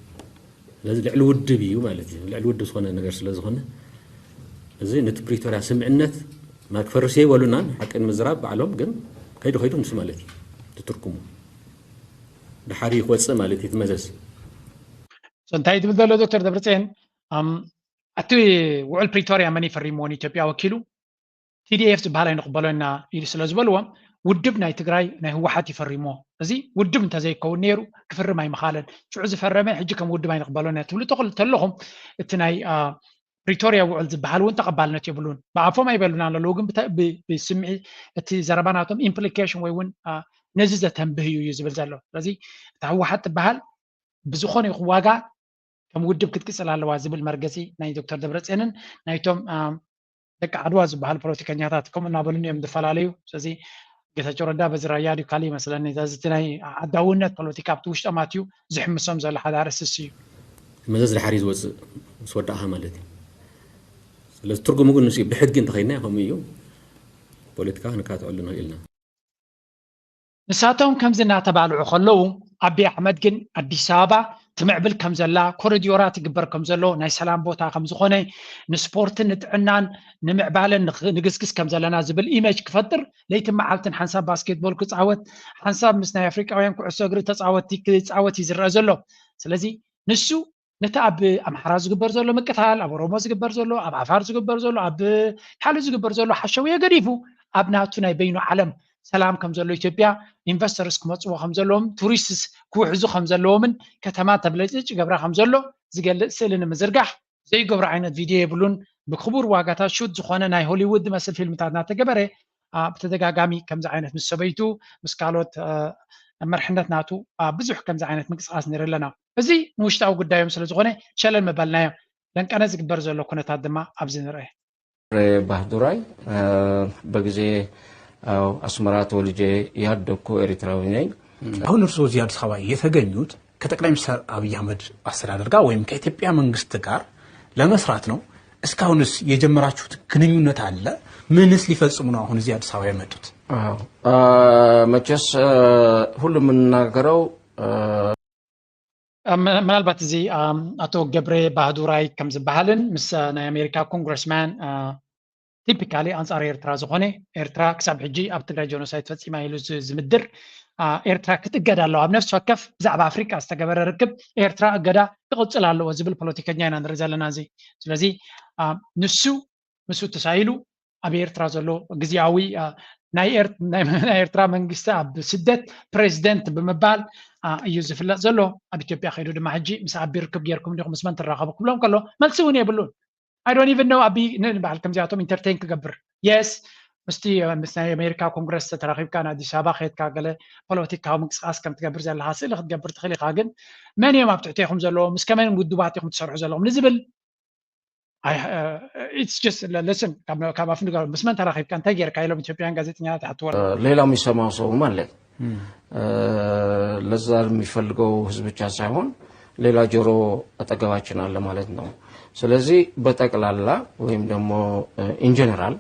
ስለዚ ልዕሊ ውድብ እዩ ማለት እዩ። ልዕሊ ውድብ ዝኾነ ነገር ስለ ዝኾነ፣ እዚ ነቲ ፕሪቶርያ ስምዕነት ማ ክፈርስ እየ ይበሉና፣ ሓቂ ንምዝራብ ባዕሎም፣ ግን ከይዱ ከይዱ ንሱ ማለት እዩ ትትርኩሙ። ድሓር እዩ ክወፅእ ማለት እዩ እቲ መዘዝ። So እንታይ ትብል ዘሎ ዶክተር ደብረፅዮን? ኣም፣ እቲ ውዕል ፕሪቶርያ መን ይፈሪምዎ ንኢትዮጵያ ወኪሉ? ቲ ዲ ኤፍ ዝበሃል ኣይንቕበሎና ኢሉ ስለ ዝበልዎም፣ ውድብ ናይ ትግራይ ናይ ህወሓት ይፈሪምዎ። እዚ ውድብ እንተዘይከውን ነይሩ ክፍርም ኣይምኻለን። ሽዑ ዝፈረመ ሕጂ ከም ውድብ ኣይንቕበሎና ትብሉ ተኽል ተለኹም፣ እቲ ናይ አ፣ ፕሪቶርያ ውዕል ዝበሃል እውን ተቐባልነት የብሉን። ብኣፎም ኣይበሉና ኣለዉ፣ ግን ብተ- ብ- ብስምዒ እቲ ዘረባ ናቶም ኢምፕሊኬሽን ወይ እውን አ፣ ነዚ ዘተንብህ እዩ እዩ ዝብል ዘሎ። ስለዚ እታ ህወሓት ትበሃል ብዝኾነ ይኹን ዋጋ ከም ውድብ ክትቅፅል ኣለዋ ዝብል መርገፂ ናይ ዶክተር ደብረፅዮንን ናይቶም አ፣ ደቂ ዓድዋ ዝበሃል ፖለቲከኛታት ከምኡ እናበሉኒ እዮም ዝፈላለዩ። ስለዚ ጌታቸው ረዳ በዚ ራያ ድዩ ካልእ ይመስለኒ፣ እዚ እቲ ናይ ዓዳውነት ፖለቲካ ኣብቲ ውሽጦም ኣትዩ ዝሕምሶም ዘሎ ሓደ ኣርእስቲ እዩ። መዘዝ ድሓር እዩ ዝወፅእ ምስ ወዳእኻ ማለት እዩ። ስለዚ ትርጉሙ ግን ንሱ እዩ። ብሕጊ እንተኸይድና ከምኡ እዩ። ፖለቲካ ክንካትዐሉ ንኽእል ኢና። ንሳቶም ከምዚ እናተባልዑ ከለዉ፣ ኣቢ ኣሕመድ ግን ኣዲስ ኣበባ ትምዕብል ከም ዘላ፣ ኮሪድዮራት ይግበር ከም ዘሎ፣ ናይ ሰላም ቦታ ከም ዝኾነ፣ ንስፖርትን ንጥዕናን ንምዕባለን ንኽ- ንግስግስ ከም ዘለና ዝብል ኢሜጅ ክፈጥር፣ ለይትን መዓልትን ሓንሳብ ባስኬትቦል ክጻወት፣ ሓንሳብ ምስ ናይ ኣፍሪቃውያን ኩዕሶ እግሪ ተጻወትቲ ክጻወት እዩ ዝረአ ዘሎ። ስለዚ ንሱ ነቲ ኣብ ኣምሓራ ዝግበር ዘሎ ምቅታል፣ ኣብ ኦሮሞ ዝግበር ዘሎ፣ ኣብ ዓፋር ዝግበር ዘሎ፣ ኣብ ሓሉ ዝግበር ዘሎ ሓሸውየ ገዲፉ ኣብ ናቱ ናይ በይኑ ዓለም ሰላም ከም ዘሎ፣ ኢትዮጵያ ኢንቨስተርስ ክመፅዎ ከም ዘለዎም፣ ቱሪስትስ ክውሕዙ ከም ዘለዎምን ከተማ ተብለጭልጭ ገብራ ከም ዘሎ ዝገልፅ ስእሊ ንምዝርጋሕ ዘይገብሮ ዓይነት ቪድዮ የብሉን። ብክቡር ዋጋታት ሹት ዝኾነ ናይ ሆሊውድ ዝመስል ፊልምታት እናተገበረ አ፣ ብተደጋጋሚ ከምዚ ዓይነት ምስ ሰበይቱ ምስ ካልኦት አ፣ መርሕነት ናቱ አ፣ ብዙሕ ከምዚ ዓይነት ምንቅስቃስ ንርኢ ኣለና። እዚ ንውሽጣዊ ጉዳዮም ስለ ዝኾነ ሸለል መበልናዮ። ለንቀነ ዝግበር ዘሎ ኩነታት ድማ ኣብዚ ንርአ። ባህዱራይ በጊዜ ኣስመራ ተወልጄ ያደግኩ ኤሪትራዊ ነኝ። አሁን እርስዎ እዚህ አዲስ አበባ የተገኙት ከጠቅላይ ሚኒስትር አብይ አህመድ አስተዳደር ጋር ወይም ከኢትዮጵያ መንግስት ጋር ለመስራት ነው። እስካሁንስ የጀመራችሁት ግንኙነት አለ? ምንስ ሊፈጽሙ ነው አሁን እዚህ አዲስ አበባ የመጡት? አዎ፣ አ፣ መቼስ አ፣ ሁሉ የምንናገረው አ፣ አ፣ ምና- ምናልባት እዚ አ፣ ኣቶ ገብረ ባህዱራይ ከም ዝበሃልን ምስ አ፣ ናይ ኣሜሪካ ኮንግረስማን ቲፒካሊ ኣንጻር ኤርትራ ዝኾነ፣ ኤርትራ ክሳብ ሕጂ ኣብ ትግራይ ጀኖሳይድ ፈጺማ ኢሉ ዝ- ዝምድር አ፣ ኤርትራ ክትእገድ ኣለዋ፣ ኣብ ነፍሲ ወከፍ ብዛዕባ ኣፍሪቃ ዝተገበረ ርክብ ኤርትራ እገዳ ክቕጽል ኣለዎ ዝብል ፖለቲከኛ ኢና ንርኢ ዘለና። እዚ ስለዚ አ፣ ንሱ ምስኡ ተሳኢሉ ኣብ ኤርትራ ዘሎ ግዜያዊ አ፣ ናይ ኤር- ናይ ናይ ኤርትራ መንግስቲ ኣብ ስደት ፕሬዚደንት ብምባል አ፣ እዩ ዝፍለጥ ዘሎ። ኣብ ኢትዮጵያ ከይዱ ድማ ሕጂ ምስ ኣቢ ርክብ ጌርኩም ዲኹም ምስ መን ትራኸቡ ክብሎም ከሎ መልሲ እውን የብሉን። I don't even know ኣቢ ንበዓል ከምዚኣቶም ኢንተርቴን ክገብር የስ ምስቲ ምስ ናይ ኣሜሪካ ኮንግረስ ተራኺብካ ንኣዲስ ኣበባ ከየትካ ገለ ፖለቲካዊ ምንቅስቃስ ከም ትገብር ዘለካ ስእሊ ክትገብር ትኽእል ኢኻ፣ ግን መን እዮም ኣብ ትሕቴኹም ዘለዎም፣ ምስ ከመን ውድባት ኢኹም ትሰርሑ ዘለኹም ንዝብል it's just listen ካብ ኣፍ ንገሩ ምስ መን ተራኺብካ እንታይ ጌርካ ኢሎም ኢትዮጵያውያን ጋዜጠኛታት ይሓትዎ ኣለዉ። ሌላ የሚሰማው ሰውም አለ። እ፣ ለዛ የሚፈልገው ህዝብ ብቻ ሳይሆን ሌላ ጆሮ አጠገባችን አለ ማለት ነው። ስለዚህ በጠቅላላ ወይም ደግሞ ኢንጀነራል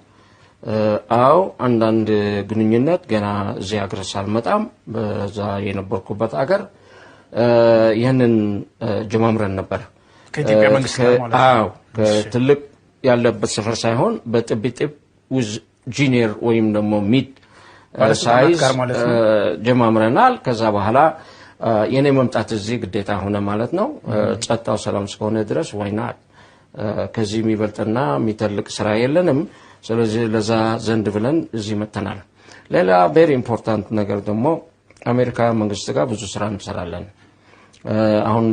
አዎ አንዳንድ ግንኙነት ገና እዚህ ሀገር ሳልመጣም በዛ የነበርኩበት አገር እ፣ ይህንን እ፣ ጀማምረን ነበር። ከኢትዮጵያ መንግስት ጋር ማለት ነው። አዎ ከትልቅ ያለበት ሰፈር ሳይሆን በጥቢጥብ ውዝ ጂኒየር ወይም ደግሞ ሚድ ባለስልጣናት ሳይዝ ጋር ማለት ነው። ጀማምረናል። ከዛ በኋላ የኔ መምጣት እዚህ ግዴታ ሆነ ማለት ነው። ጸጥታው ሰላም እስከሆነ ድረስ ዋይና ከዚህ የሚበልጥና የሚተልቅ ስራ የለንም። ስለዚህ ለዛ ዘንድ ብለን እዚህ መጥተናል። ሌላ ቬሪ ኢምፖርታንት ነገር ደግሞ አሜሪካ መንግስት ጋር ብዙ ስራ እንሰራለን። አሁን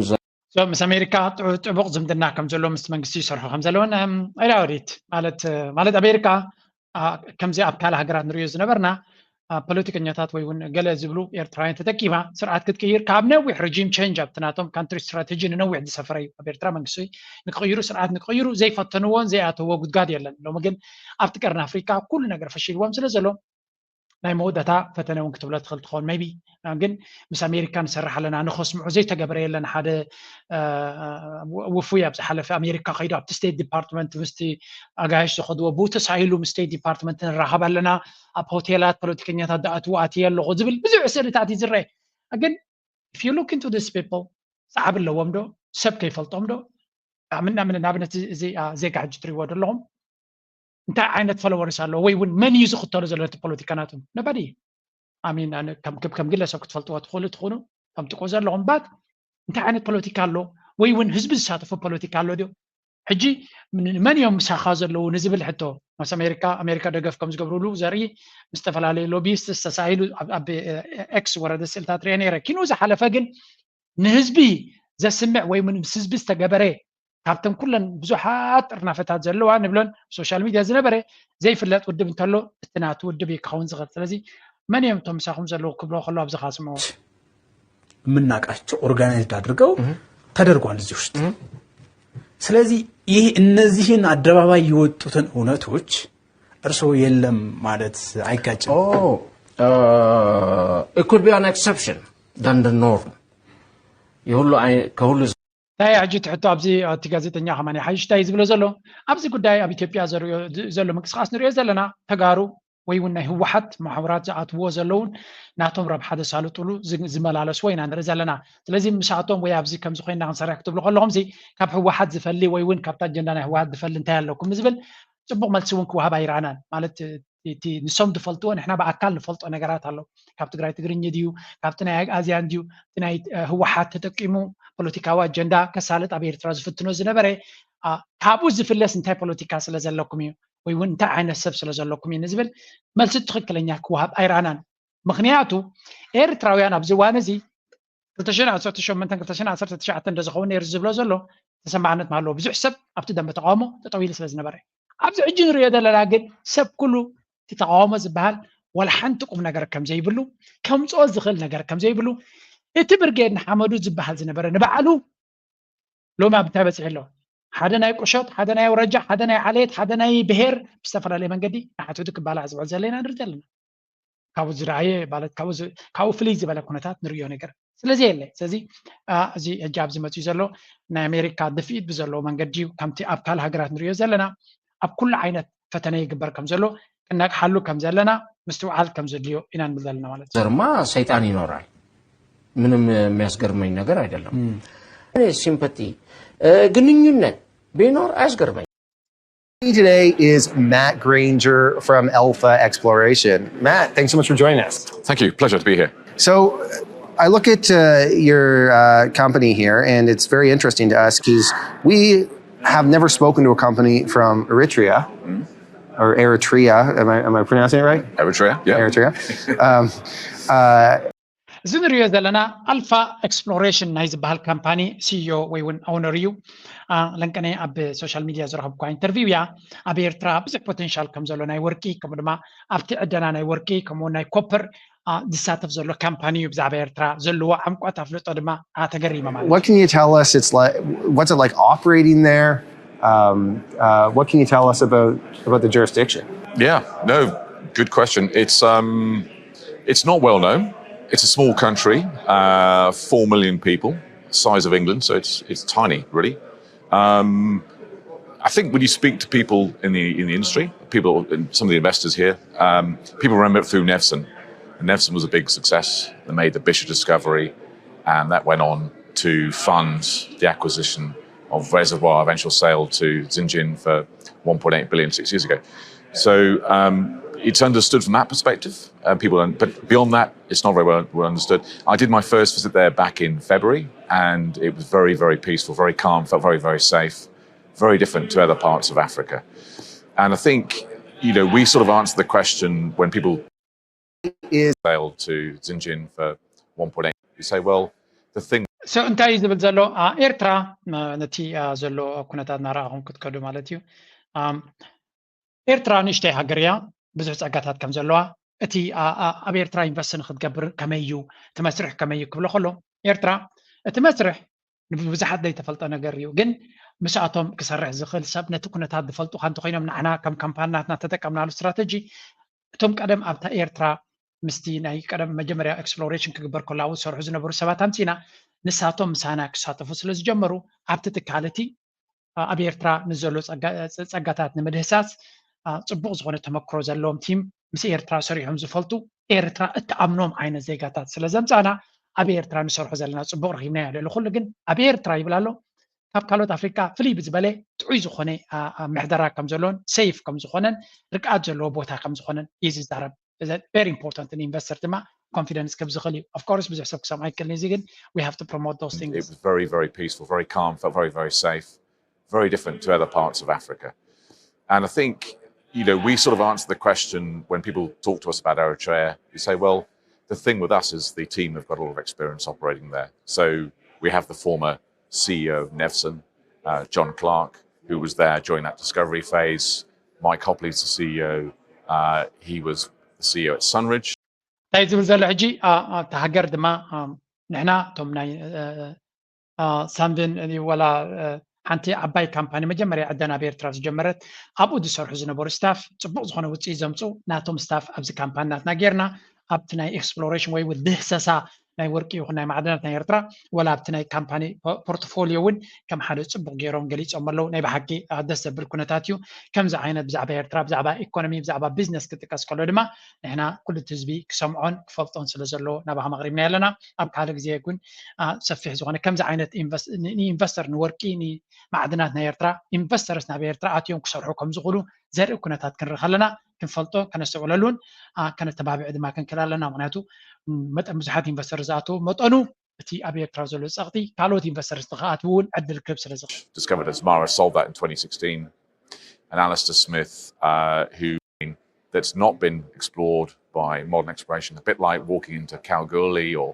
So ምስ ኣሜሪካ ጥዑ- ጥቡቕ ዝምድና ከም ዘሎ ምስቲ መንግስቲ ይሰርሑ ከም ዘለውን ኣይዳወዲት ማለት ማለት ኣሜሪካ አ፣ ከምዚ ኣብ ካልእ ሃገራት ንሪኦ ዝነበርና አ፣ ፖለቲከኛታት ወይ እውን ገለ ዝብሉ ኤርትራውያን ተጠቂማ ስርዓት ክትቅይር ካብ ነዊሕ ረጂም ቼንጅ ኣብቲ ናቶም ካንትሪ ስትራቴጂ ንነዊሕ ዝሰፈረ እዩ። ኣብ ኤርትራ መንግስቲ ንክቕይሩ ስርዓት ንክቕይሩ ዘይፈተንዎን ዘይኣተዎ ጉድጋድ የለን። ሎሚ ግን ኣብቲ ቀርኒ ኣፍሪካ ኩሉ ነገር ፈሺልዎም ስለ ዘሎ ናይ መወዳእታ ፈተነ እውን ክትብሎ ትኽእል ትኸውን maybe ግን ምስ ኣሜሪካ ንሰርሕ ኣለና ንኸስምዑ ዘይተገበረ የለን። ሓደ እ፣ ው- ውፉይ ኣብ ዝሓለፈ ኣሜሪካ ከይዱ ኣብቲ ስቴት ዲፓርትመንት ምስቲ ኣጋይሽ ዝኸድዎ ብኡ ተሳኢሉ ምስ ስቴት ዲፓርትመንት ንራኸብ ኣለና ኣብ ሆቴላት ፖለቲከኛታት ዝኣትዉ ኣትየ ኣለኹ ዝብል ብዙሕ ስእልታት እዩ ዝረአ። ግን if you look into this people ሰዓብ ኣለዎም ዶ? ሰብ ከይፈልጦም ዶ? ንኣብነት ንኣብነት እዚ ዜጋ ሕጂ ትሪእዎ ዘለኹም እንታይ ዓይነት ፎሎወርስ ኣለዎ ወይ እውን መን እዩ ዝኽተሎ ዘሎ እቲ ፖለቲካ ናቱ? ነበዲ ኣሚን። ከም ግለሰብ ክትፈልጥዎ ትኽእሉ ትኾኑ ከም ትቆ ዘለኹም ባት እንታይ ዓይነት ፖለቲካ ኣሎ ወይ እውን ህዝቢ ዝሳተፎ ፖለቲካ ኣሎ ዲዮ? ሕጂ መን እዮም ምሳኻ ዘለዉ ንዝብል ሕቶ፣ ምስ ኣሜሪካ ኣሜሪካ ደገፍ ከም ዝገብርሉ ዘርኢ ምስ ዝተፈላለዩ ሎቢስት ተሳኢሉ ኣብ ኤክስ ወረደ ስእልታት ርአ ነይረ። ኪኑ ዝሓለፈ ግን ንህዝቢ ዘስምዕ ወይ ምስ ህዝቢ ዝተገበረ ካብተን ኩለን ብዙሓት ጥርናፈታት ዘለዋ ንብለን ሶሻል ሚድያ ዝነበረ ዘይፍለጥ ውድብ እንተሎ እቲ ናቱ ውድብ እዩ ክኸውን ዝኽእል። ስለዚ መን እዮም እቶም ምሳኹም ዘለዉ ክብሎ ከሎ ኣብዚ ካስምዑ የምናውቃቸው ኦርጋናይዝድ አድርገው ተደርጓል እዚህ ውስጥ። ስለዚህ ይህ እነዚህን አደባባይ የወጡትን እውነቶች እርስዎ የለም ማለት አይጋጭም። It could be an exception than the norm. የሁሉ ከሁሉ ናይ ሕጂ ትሕቶ ኣብዚ እቲ ጋዜጠኛ ከማን ሓይሽታ እዩ ዝብሎ ዘሎ። ኣብዚ ጉዳይ ኣብ ኢትዮጵያ ዘሎ ምንቅስቃስ ንሪኦ ዘለና ተጋሩ ወይ እውን ናይ ህወሓት ማሕበራት ዝኣትውዎ ዘለውን ናቶም ረብሓ ዘሳልጡሉ ዝመላለስዎ ኢና ንርኢ ዘለና። ስለዚ ምስኣቶም ወይ ኣብዚ ከምዚ ኮይና ክንሰርሕ ክትብሉ ከለኹም ዚ ካብ ህወሓት ዝፈሊ ወይ እውን ካብታ ኣጀንዳ ናይ ህወሓት ዝፈሊ እንታይ ኣለኩም ንዝብል ፅቡቕ መልሲ እውን ክወሃብ ኣይረኣናን። ማለት እቲ ንሶም ዝፈልጥዎ ንሕና ብኣካል ንፈልጦ ነገራት ኣሎ። ካብ ትግራይ ትግርኝ ድዩ ካብቲ ናይ ኣግኣዝያን ድዩ እቲ ናይ ህወሓት ተጠቂሙ ፖለቲካዊ ኣጀንዳ ከሳልጥ ኣብ ኤርትራ ዝፍትኖ ዝነበረ ካብኡ ዝፍለስ እንታይ ፖለቲካ ስለ ዘለኩም እዩ ወይ እውን እንታይ ዓይነት ሰብ ስለ ዘለኩም እዩ ንዝብል መልሲ ትኽክለኛ ክወሃብ ኣይረኣናን። ምክንያቱ ኤርትራውያን ኣብዚ እዋን እዚ ክልተ ሽሕን ዓሰርተ ሸሞንተን ክልተ ሽሕን ዓሰርተ ትሽዓተን እንዶ ዝኸውን ነይሩ ዝብሎ ዘሎ ተሰማዕነት ማለዎ ብዙሕ ሰብ ኣብቲ ደንበ ተቃውሞ ጠጠው ኢሉ ስለ ዝነበረ ኣብዚ ሕጂ ንሪኦ ዘለና ግን ሰብ ኩሉ እቲ ተቃውሞ ዝበሃል ዋላ ሓንቲ ቁም ነገር ከም ዘይብሉ ከምፅኦ ዝኽእል ነገር ከም ዘይብሉ እቲ ብርጌድ ንሓመዱ ዝበሃል ዝነበረ ንባዕሉ ሎሚ ኣብ እንታይ በፂሑ ኣሎ? ሓደ ናይ ቁሸት፣ ሓደ ናይ ኣውራጃ፣ ሓደ ናይ ዓሌት፣ ሓደ ናይ ብሄር ብዝተፈላለየ መንገዲ ንሓትቱ ክባላዕ ዝውዕል ዘሎ ኢና ንርኢ ዘለና። ካብኡ ዝረኣየ ማለት ካብኡ ፍልይ ዝበለ ኩነታት ንርእዮ ነገር ስለዚ የለ። ስለዚ እዚ ሕጂ ኣብዚ መፅኡ ዘሎ ናይ ኣሜሪካ ድፍኢት ብዘለዎ መንገዲ እዩ። ከምቲ ኣብ ካልእ ሃገራት ንርእዮ ዘለና ኣብ ኩሉ ዓይነት ፈተነ ይግበር ከም ዘሎ ክነቅሓሉ ከም ዘለና ምስትውዓል ከም ዘድልዮ ኢና ንብል ዘለና ማለት እዩ። ዘርማ ሰይጣን ይኖራል። ምንም የሚያስገርመኝ ነገር አይደለም። እኔ ሲምፐቲ ግንኙነት ቢኖር አያስገርመኝ። Today is Matt Granger from Alpha Exploration. Matt, thanks so much for joining us. Thank you. Pleasure to be here. So I look at uh, your uh, company here, and it's very interesting to us because we have never spoken to a company from Eritrea or Eritrea. Am I, am I pronouncing it right? Eritrea, yeah. Eritrea. Um, uh, እዚ ንሪኦ ዘለና ኣልፋ ኤክስፕሎሬሽን ናይ ዝበሃል ካምፓኒ ሲዮ ወይ እውን ኦነር እዩ። ለንቀነ ኣብ ሶሻል ሚድያ ዝረኸብኳ ኢንተርቪው እያ። ኣብ ኤርትራ ብዙሕ ፖቴንሻል ከም ዘሎ ናይ ወርቂ ከምኡ ድማ ኣብቲ ዕደና ናይ ወርቂ ከምኡ ናይ ኮፐር ዝሳተፍ ዘሎ ካምፓኒ እዩ። ብዛዕባ ኤርትራ ዘለዎ ዓምቋት ኣፍልጦ ድማ ተገሪመ ማለት What can you tell us? It's like what's it like operating there? Um, uh, what can you tell us about about the jurisdiction? Yeah, no, good question. It's um, it's not well known. It's a small country, uh, four million people, size of England, so it's it's tiny, really. Um, I think when you speak to people in the in the industry, people, some of the investors here, um, people remember it through Nevsun. And Nevsun was a big success. They made the Bisha discovery, and that went on to fund the acquisition of Reservoir, eventual sale to Zijin for one point eight billion six years ago. So um, it's understood from that perspective. Uh, people, but beyond that, it's not very well, well understood. I did my first visit there back in February, and it was very, very peaceful, very calm, felt very, very safe, very different to other parts of Africa. And I think, you know, we sort of answer the question when people is failed to Zinjin for one point eight. You say, well, the thing. So እንታይ እዩ ዝብል ዘሎ ኤርትራ ነቲ ዘሎ ኩነታት እናረኣኹም ክትከዱ ማለት እዩ። ኤርትራ ንእሽተይ ሃገር እያ፣ ብዙሕ ጸጋታት ከም ዘለዋ እቲ ኣብ ኤርትራ ኢንቨስት ንክትገብር ከመይ እዩ እቲ መስርሕ ከመይ እዩ ክብሎ ከሎ ኤርትራ እቲ መስርሕ ንብዙሓት ዘይተፈልጠ ነገር እዩ፣ ግን ምስኣቶም ክሰርሕ ዝኽእል ሰብ ነቲ ኩነታት ዝፈልጡካ እንተኮይኖም ንዓና ከም ካምፓኒ ናትና ተጠቀምናሉ ስትራተጂ እቶም ቀደም ኣብታ ኤርትራ ምስቲ ናይ ቀደም መጀመርያ ኤክስፕሎሬሽን ክግበር ከሎ ኣብኡ ዝሰርሑ ዝነበሩ ሰባት ኣምፂና ንሳቶም ምሳና ክሳተፉ ስለ ዝጀመሩ ኣብቲ ትካል እቲ ኣብ ኤርትራ ንዘሎ ጸጋታት ንምድህሳስ ጽቡቕ ዝኾነ ተመክሮ ዘለዎም ቲም ምስ ኤርትራ ሰሪሖም ዝፈልጡ ኤርትራ እትኣምኖም ዓይነት ዜጋታት ስለ ዘምጻና ኣብ ኤርትራ ንሰርሖ ዘለና ጽቡቕ ረኺብናዮ። ልዕሊ ኩሉ ግን ኣብ ኤርትራ ይብል ኣሎ፣ ካብ ካልኦት ኣፍሪቃ ፍልይ ብዝበለ ጥዑይ ዝኾነ ምሕደራ ከም ዘሎን ሴፍ ከም ዝኾነን ርግኣት ዘለዎ ቦታ ከም ዝኾነን እዩ ዝዛረብ። Very important ንኢንቨስተር ድማ ኮንፊደንስ ክህብ ዝኽእል እዩ። Of course ብዙሕ ሰብ ክሰምዖ ኣይክእልን፣ እዚ ግን we have to promote those things. It was very, very peaceful, very calm, felt very, very safe, very different to other parts of Africa. And I think, you know, we sort of answer the question when people talk to us about Eritrea. You say, well, the thing with us is the team have got a lot of experience operating there. So we have the former C E O of Nevsun, uh, John Clark, who was there during that discovery phase. Mike Hopley's the C E O. Uh, he was the C E O at Sunridge. እንታይ ዝብል ዘሎ ሕጂ፣ ኣ፣ ኣብቲ ሃገር ድማ፣ ኣ፣ ንሕና እቶም ናይ፣ እ፣ እ፣ ሳንቪን ወላ፣ እ፣ ሓንቲ ዓባይ ካምፓኒ መጀመርያ ዕደና ኣብ ኤርትራ ዝጀመረት፣ ኣብኡ ዝሰርሑ ዝነበሩ ስታፍ ጽቡቕ ዝኾነ ውጽኢት ዘምጽኡ ናቶም ስታፍ ኣብዚ ካምፓኒ ናትና ጌርና፣ ኣብቲ ናይ ኤክስፕሎሬሽን ወይ እውን ድህሰሳ ናይ ወርቂ ይኹን ናይ ማዕድናት ናይ ኤርትራ፣ ወላ ኣብቲ ናይ ካምፓኒ ፖ-፣ ፖርትፎሊዮ እውን ከም ሓደ ጽቡቕ ገይሮም ገሊጾም ኣለዉ። ናይ ብሓቂ፣ ኣ፣ ደስ ዘብል ኩነታት እዩ። ከምዚ ዓይነት ብዛዕባ ኤርትራ፣ ብዛዕባ ኢኮኖሚ፣ ብዛዕባ ቢዝነስ ክጥቀስ ከሎ ድማ ንሕና ኩሉ እቲ ህዝቢ ክሰምዖን ክፈልጦን ስለ ዘለዎ ናባኻ መቕሪብና ኣለና። ኣብ ካልእ ግዜ ግን፣ ኣ፣ ሰፊሕ ዝኾነ ከምዚ ዓይነት ኢንቨስ-፣ ን-፣ ንኢንቨስተር፣ ንወርቂ፣ ንማዕድናት ናይ ኤርትራ ኢንቨስተርስ ናብ ኤርትራ ኣትዮም ክሰርሑ ከም ዝኽእሉ ዘርኢ ኩነታት ክንርኢ ከለና ክንፈልጦ፣ ከነስተውዕለሉን፣ ኣ፣ ከነተባብዕ ድማ ክንክእል ኣለና። ምኽንያቱ፣ ም፣ መጠን ብዙሓት ኢንቨስተር ዝኣተዉ መጠኑ እቲ ኣብ ኤርትራ ዘሎ ጸቕጢ ካልኦት ኢንቨስተርስ ንኽኣትዉ እውን ዕድል ክህብ ስለ ዝኽእል። Discovered Asmara, sold that in twenty sixteen. And Alistair Smith, uh, who that's not been explored by modern exploration, a bit like walking into Kalgoorlie or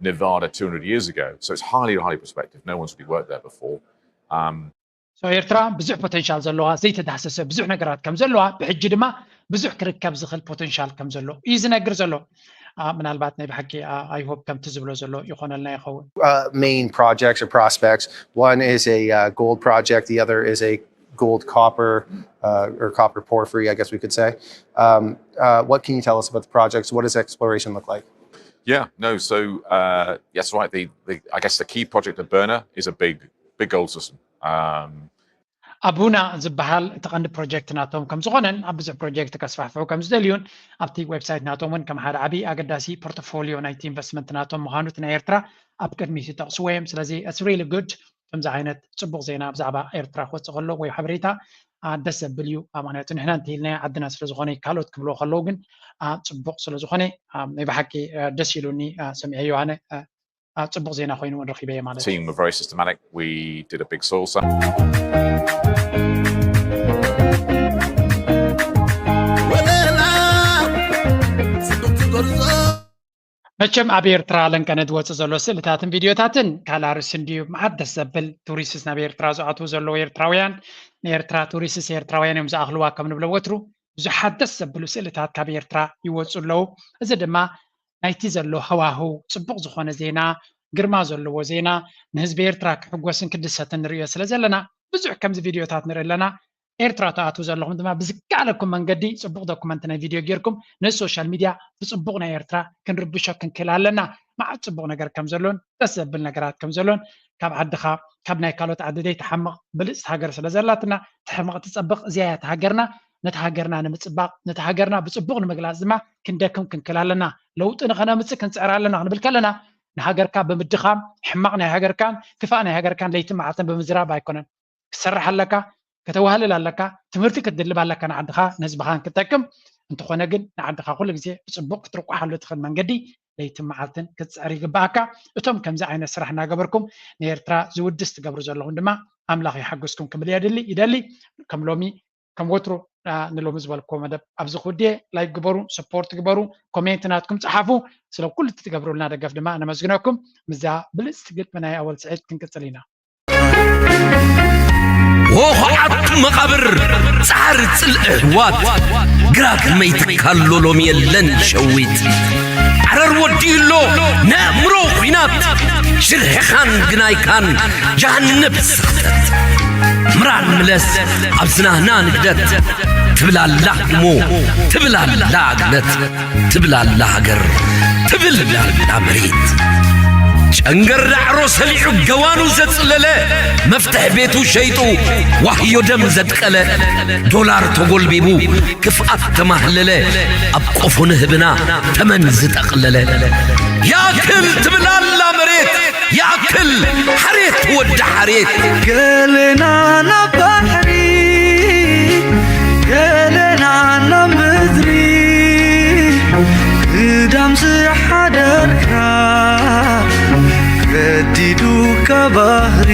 Nevada two hundred years ago. So it's highly, highly prospective. No one's really worked there before. Um, So ኤርትራ ብዙሕ ፖቴንሻል ዘለዋ፣ ዘይተዳህሰሰ ብዙሕ ነገራት ከም ዘለዋ፣ ብሕጂ ድማ ብዙሕ ክርከብ ዝኽእል ፖቴንሻል ከም ዘሎ እዩ ዝነግር ዘሎ። ኣ፣ ምናልባት ናይ ብሓቂ፣ ኣ፣ I hope ከምቲ ዝብሎ ዘሎ ይኾነልና ይኸውን። Uh, main projects or prospects. One is a uh, gold project. The other is a gold copper uh, or copper porphyry, I guess we could say. Um, uh, what can you tell us about the projects? What does exploration look like? Yeah, no. So uh, yes, right. The, the I guess the key project of Burner is a big, big gold system. Um, ኣቡና ዝበሃል እቲ ቀንዲ ፕሮጀክት ናቶም ከም ዝኾነን ኣብ ብዙሕ ፕሮጀክት ከስፋሕፍሑ ከም ዝደልዩን ኣብቲ ዌብሳይት ናቶም እውን ከም ሓደ ዓብዪ ኣገዳሲ ፖርትፎሊዮ ናይቲ ኢንቨስትመንት ናቶም ምዃኑ እቲ ናይ ኤርትራ ኣብ ቅድሚት ይጠቕስዎ እዮም። ስለዚ it's really good። ከምዚ ዓይነት ጽቡቕ ዜና ብዛዕባ ኤርትራ ክወጽእ ከሎ ወይ ሓበሬታ፣ ኣ፣ ደስ ዘብል እዩ። ኣ፣ ምኽንያቱ ንሕና እንተኢልናዮ ዓድና ስለ ዝኾነ ካልኦት ክብልዎ ከለዉ ግን፣ ኣ፣ ጽቡቕ ስለ ዝኾነ፣ ኣ፣ ናይ ብሓቂ፣ ኣ፣ ደስ ኢሉኒ፣ ኣ፣ ሰሚዐዮ ኣነ። ኣ፣ ኣ፣ ጽቡቕ ዜና ኮይኑ እውን ረኺበዮ ማለት እዩ። Team were very systematic. We did a big soil sample. መቸም ኣብ ኤርትራ ለንቀነ ዝወፅእ ዘሎ ስእልታትን ቪድዮታትን ካልእ ኣርእስቲ እንድዩ። መዓት ደስ ዘብል ቱሪስትስ ናብ ኤርትራ ዝኣትዉ ዘለዉ ኤርትራውያን፣ ንኤርትራ ቱሪስትስ ኤርትራውያን እዮም ዝኣኽልዋ ከም ንብሎ ወትሩ። ብዙሓት ደስ ዘብሉ ስእልታት ካብ ኤርትራ ይወፁ ኣለዉ። እዚ ድማ ናይቲ ዘሎ ሃዋህው ፅቡቕ ዝኾነ ዜና፣ ግርማ ዘለዎ ዜና፣ ንህዝቢ ኤርትራ ክሕጎስን ክድሰትን ንርእዮ ስለ ዘለና ብዙሕ ከምዚ ቪድዮታት ንርኢ ኣለና። ኤርትራ ትኣትዉ ዘለኹም ድማ ብዝከኣለኩም መንገዲ ጽቡቕ ዶኩመንት ናይ ቪድዮ ጌርኩም ነዚ ሶሻል ሚድያ ብጽቡቕ ናይ ኤርትራ ክንርብሾ ክንክእል ኣለና። መዓት ጽቡቕ ነገር ከም ዘሎን ደስ ዘብል ነገራት ከም ዘሎን ካብ ዓድኻ ካብ ናይ ካልኦት ዓዲ ዘይትሓምቕ ብልጽቲ ሃገር ስለ ዘላትና ትሕምቕ ትጸብቕ እዚኣ እያ እታ ሃገርና። ነቲ ሃገርና ንምጽባቕ ነቲ ሃገርና ብጽቡቕ ንምግላጽ ድማ ክንደክም ክንክእል ኣለና። ለውጢ ንኸነምጽእ ክንጽዕር ኣለና ክንብል ከለና ንሃገርካ ብምድኻም ሕማቕ ናይ ሃገርካን ክፋእ ናይ ሃገርካን ለይትን መዓልትን ብምዝራብ ኣይኮነን። ክትሰርሕ ኣለካ፣ ከተዋህልል ኣለካ፣ ትምህርቲ ክትድልብ ኣለካ ንዓድኻ ንህዝብኻን ክጠቅም። እንተኾነ ግን ንዓድኻ ኩሉ ግዜ ብፅቡቅ ክትርቋሓሉ ትኽእል መንገዲ ለይትን መዓልትን ክትፅዕር ይግበኣካ። እቶም ከምዚ ዓይነት ስራሕ እናገበርኩም ንኤርትራ ዝውድስ ትገብሩ ዘለኹም ድማ ኣምላኽ ይሓግዝኩም ክብል የድሊ ይደሊ። ከም ሎሚ ከም ወትሩ ንሎሚ ዝበልክዎ መደብ ኣብዚ ክውድየ። ላይክ ግበሩ፣ ሰፖርት ግበሩ፣ ኮሜንት ናትኩም ፀሓፉ። ስለ ኩሉ እትትገብሩልና ደገፍ ድማ ነመስግነኩም። ምዛ ብልፅቲ ግጥሚ ናይ ኣወል ስዒድ ክንቅፅል ኢና። ሆሆዓት መቓብር ጻዕር ጽልኢ ኣሕዋት ግራት መይትካሎ ሎም የለን ሸዊት ዓረር ወዲኡ ኣሎ ነእምሮ ኲናት ሽርሕኻን ግናይካን ጃሃንብ ስኽተት ምራን ምለስ ኣብ ዝናህና ንግደት ትብላላ እሞ ትብላላ ግለት ትብል ኣላ ሃገር ትብል ኣላ መሬት ጨንገር ዳዕሮ ሰሊዑ ገዋኑ ዘጽለለ መፍትሕ ቤቱ ሸይጡ ዋህዮ ደም ዘጥቀለ ዶላር ተጎልቢቡ ክፍኣት ተማህለለ ኣብ ቆፎ ንህብና ተመን ዝጠቕለለ ያክል ትብላላ መሬት ያክል ሓሬት ወዲ ሓሬት ገለና ናብ ባሕሪ ገለና ናብ ምድሪ ግዳም ዝሓደርካ ገዲዱካ ባህሪ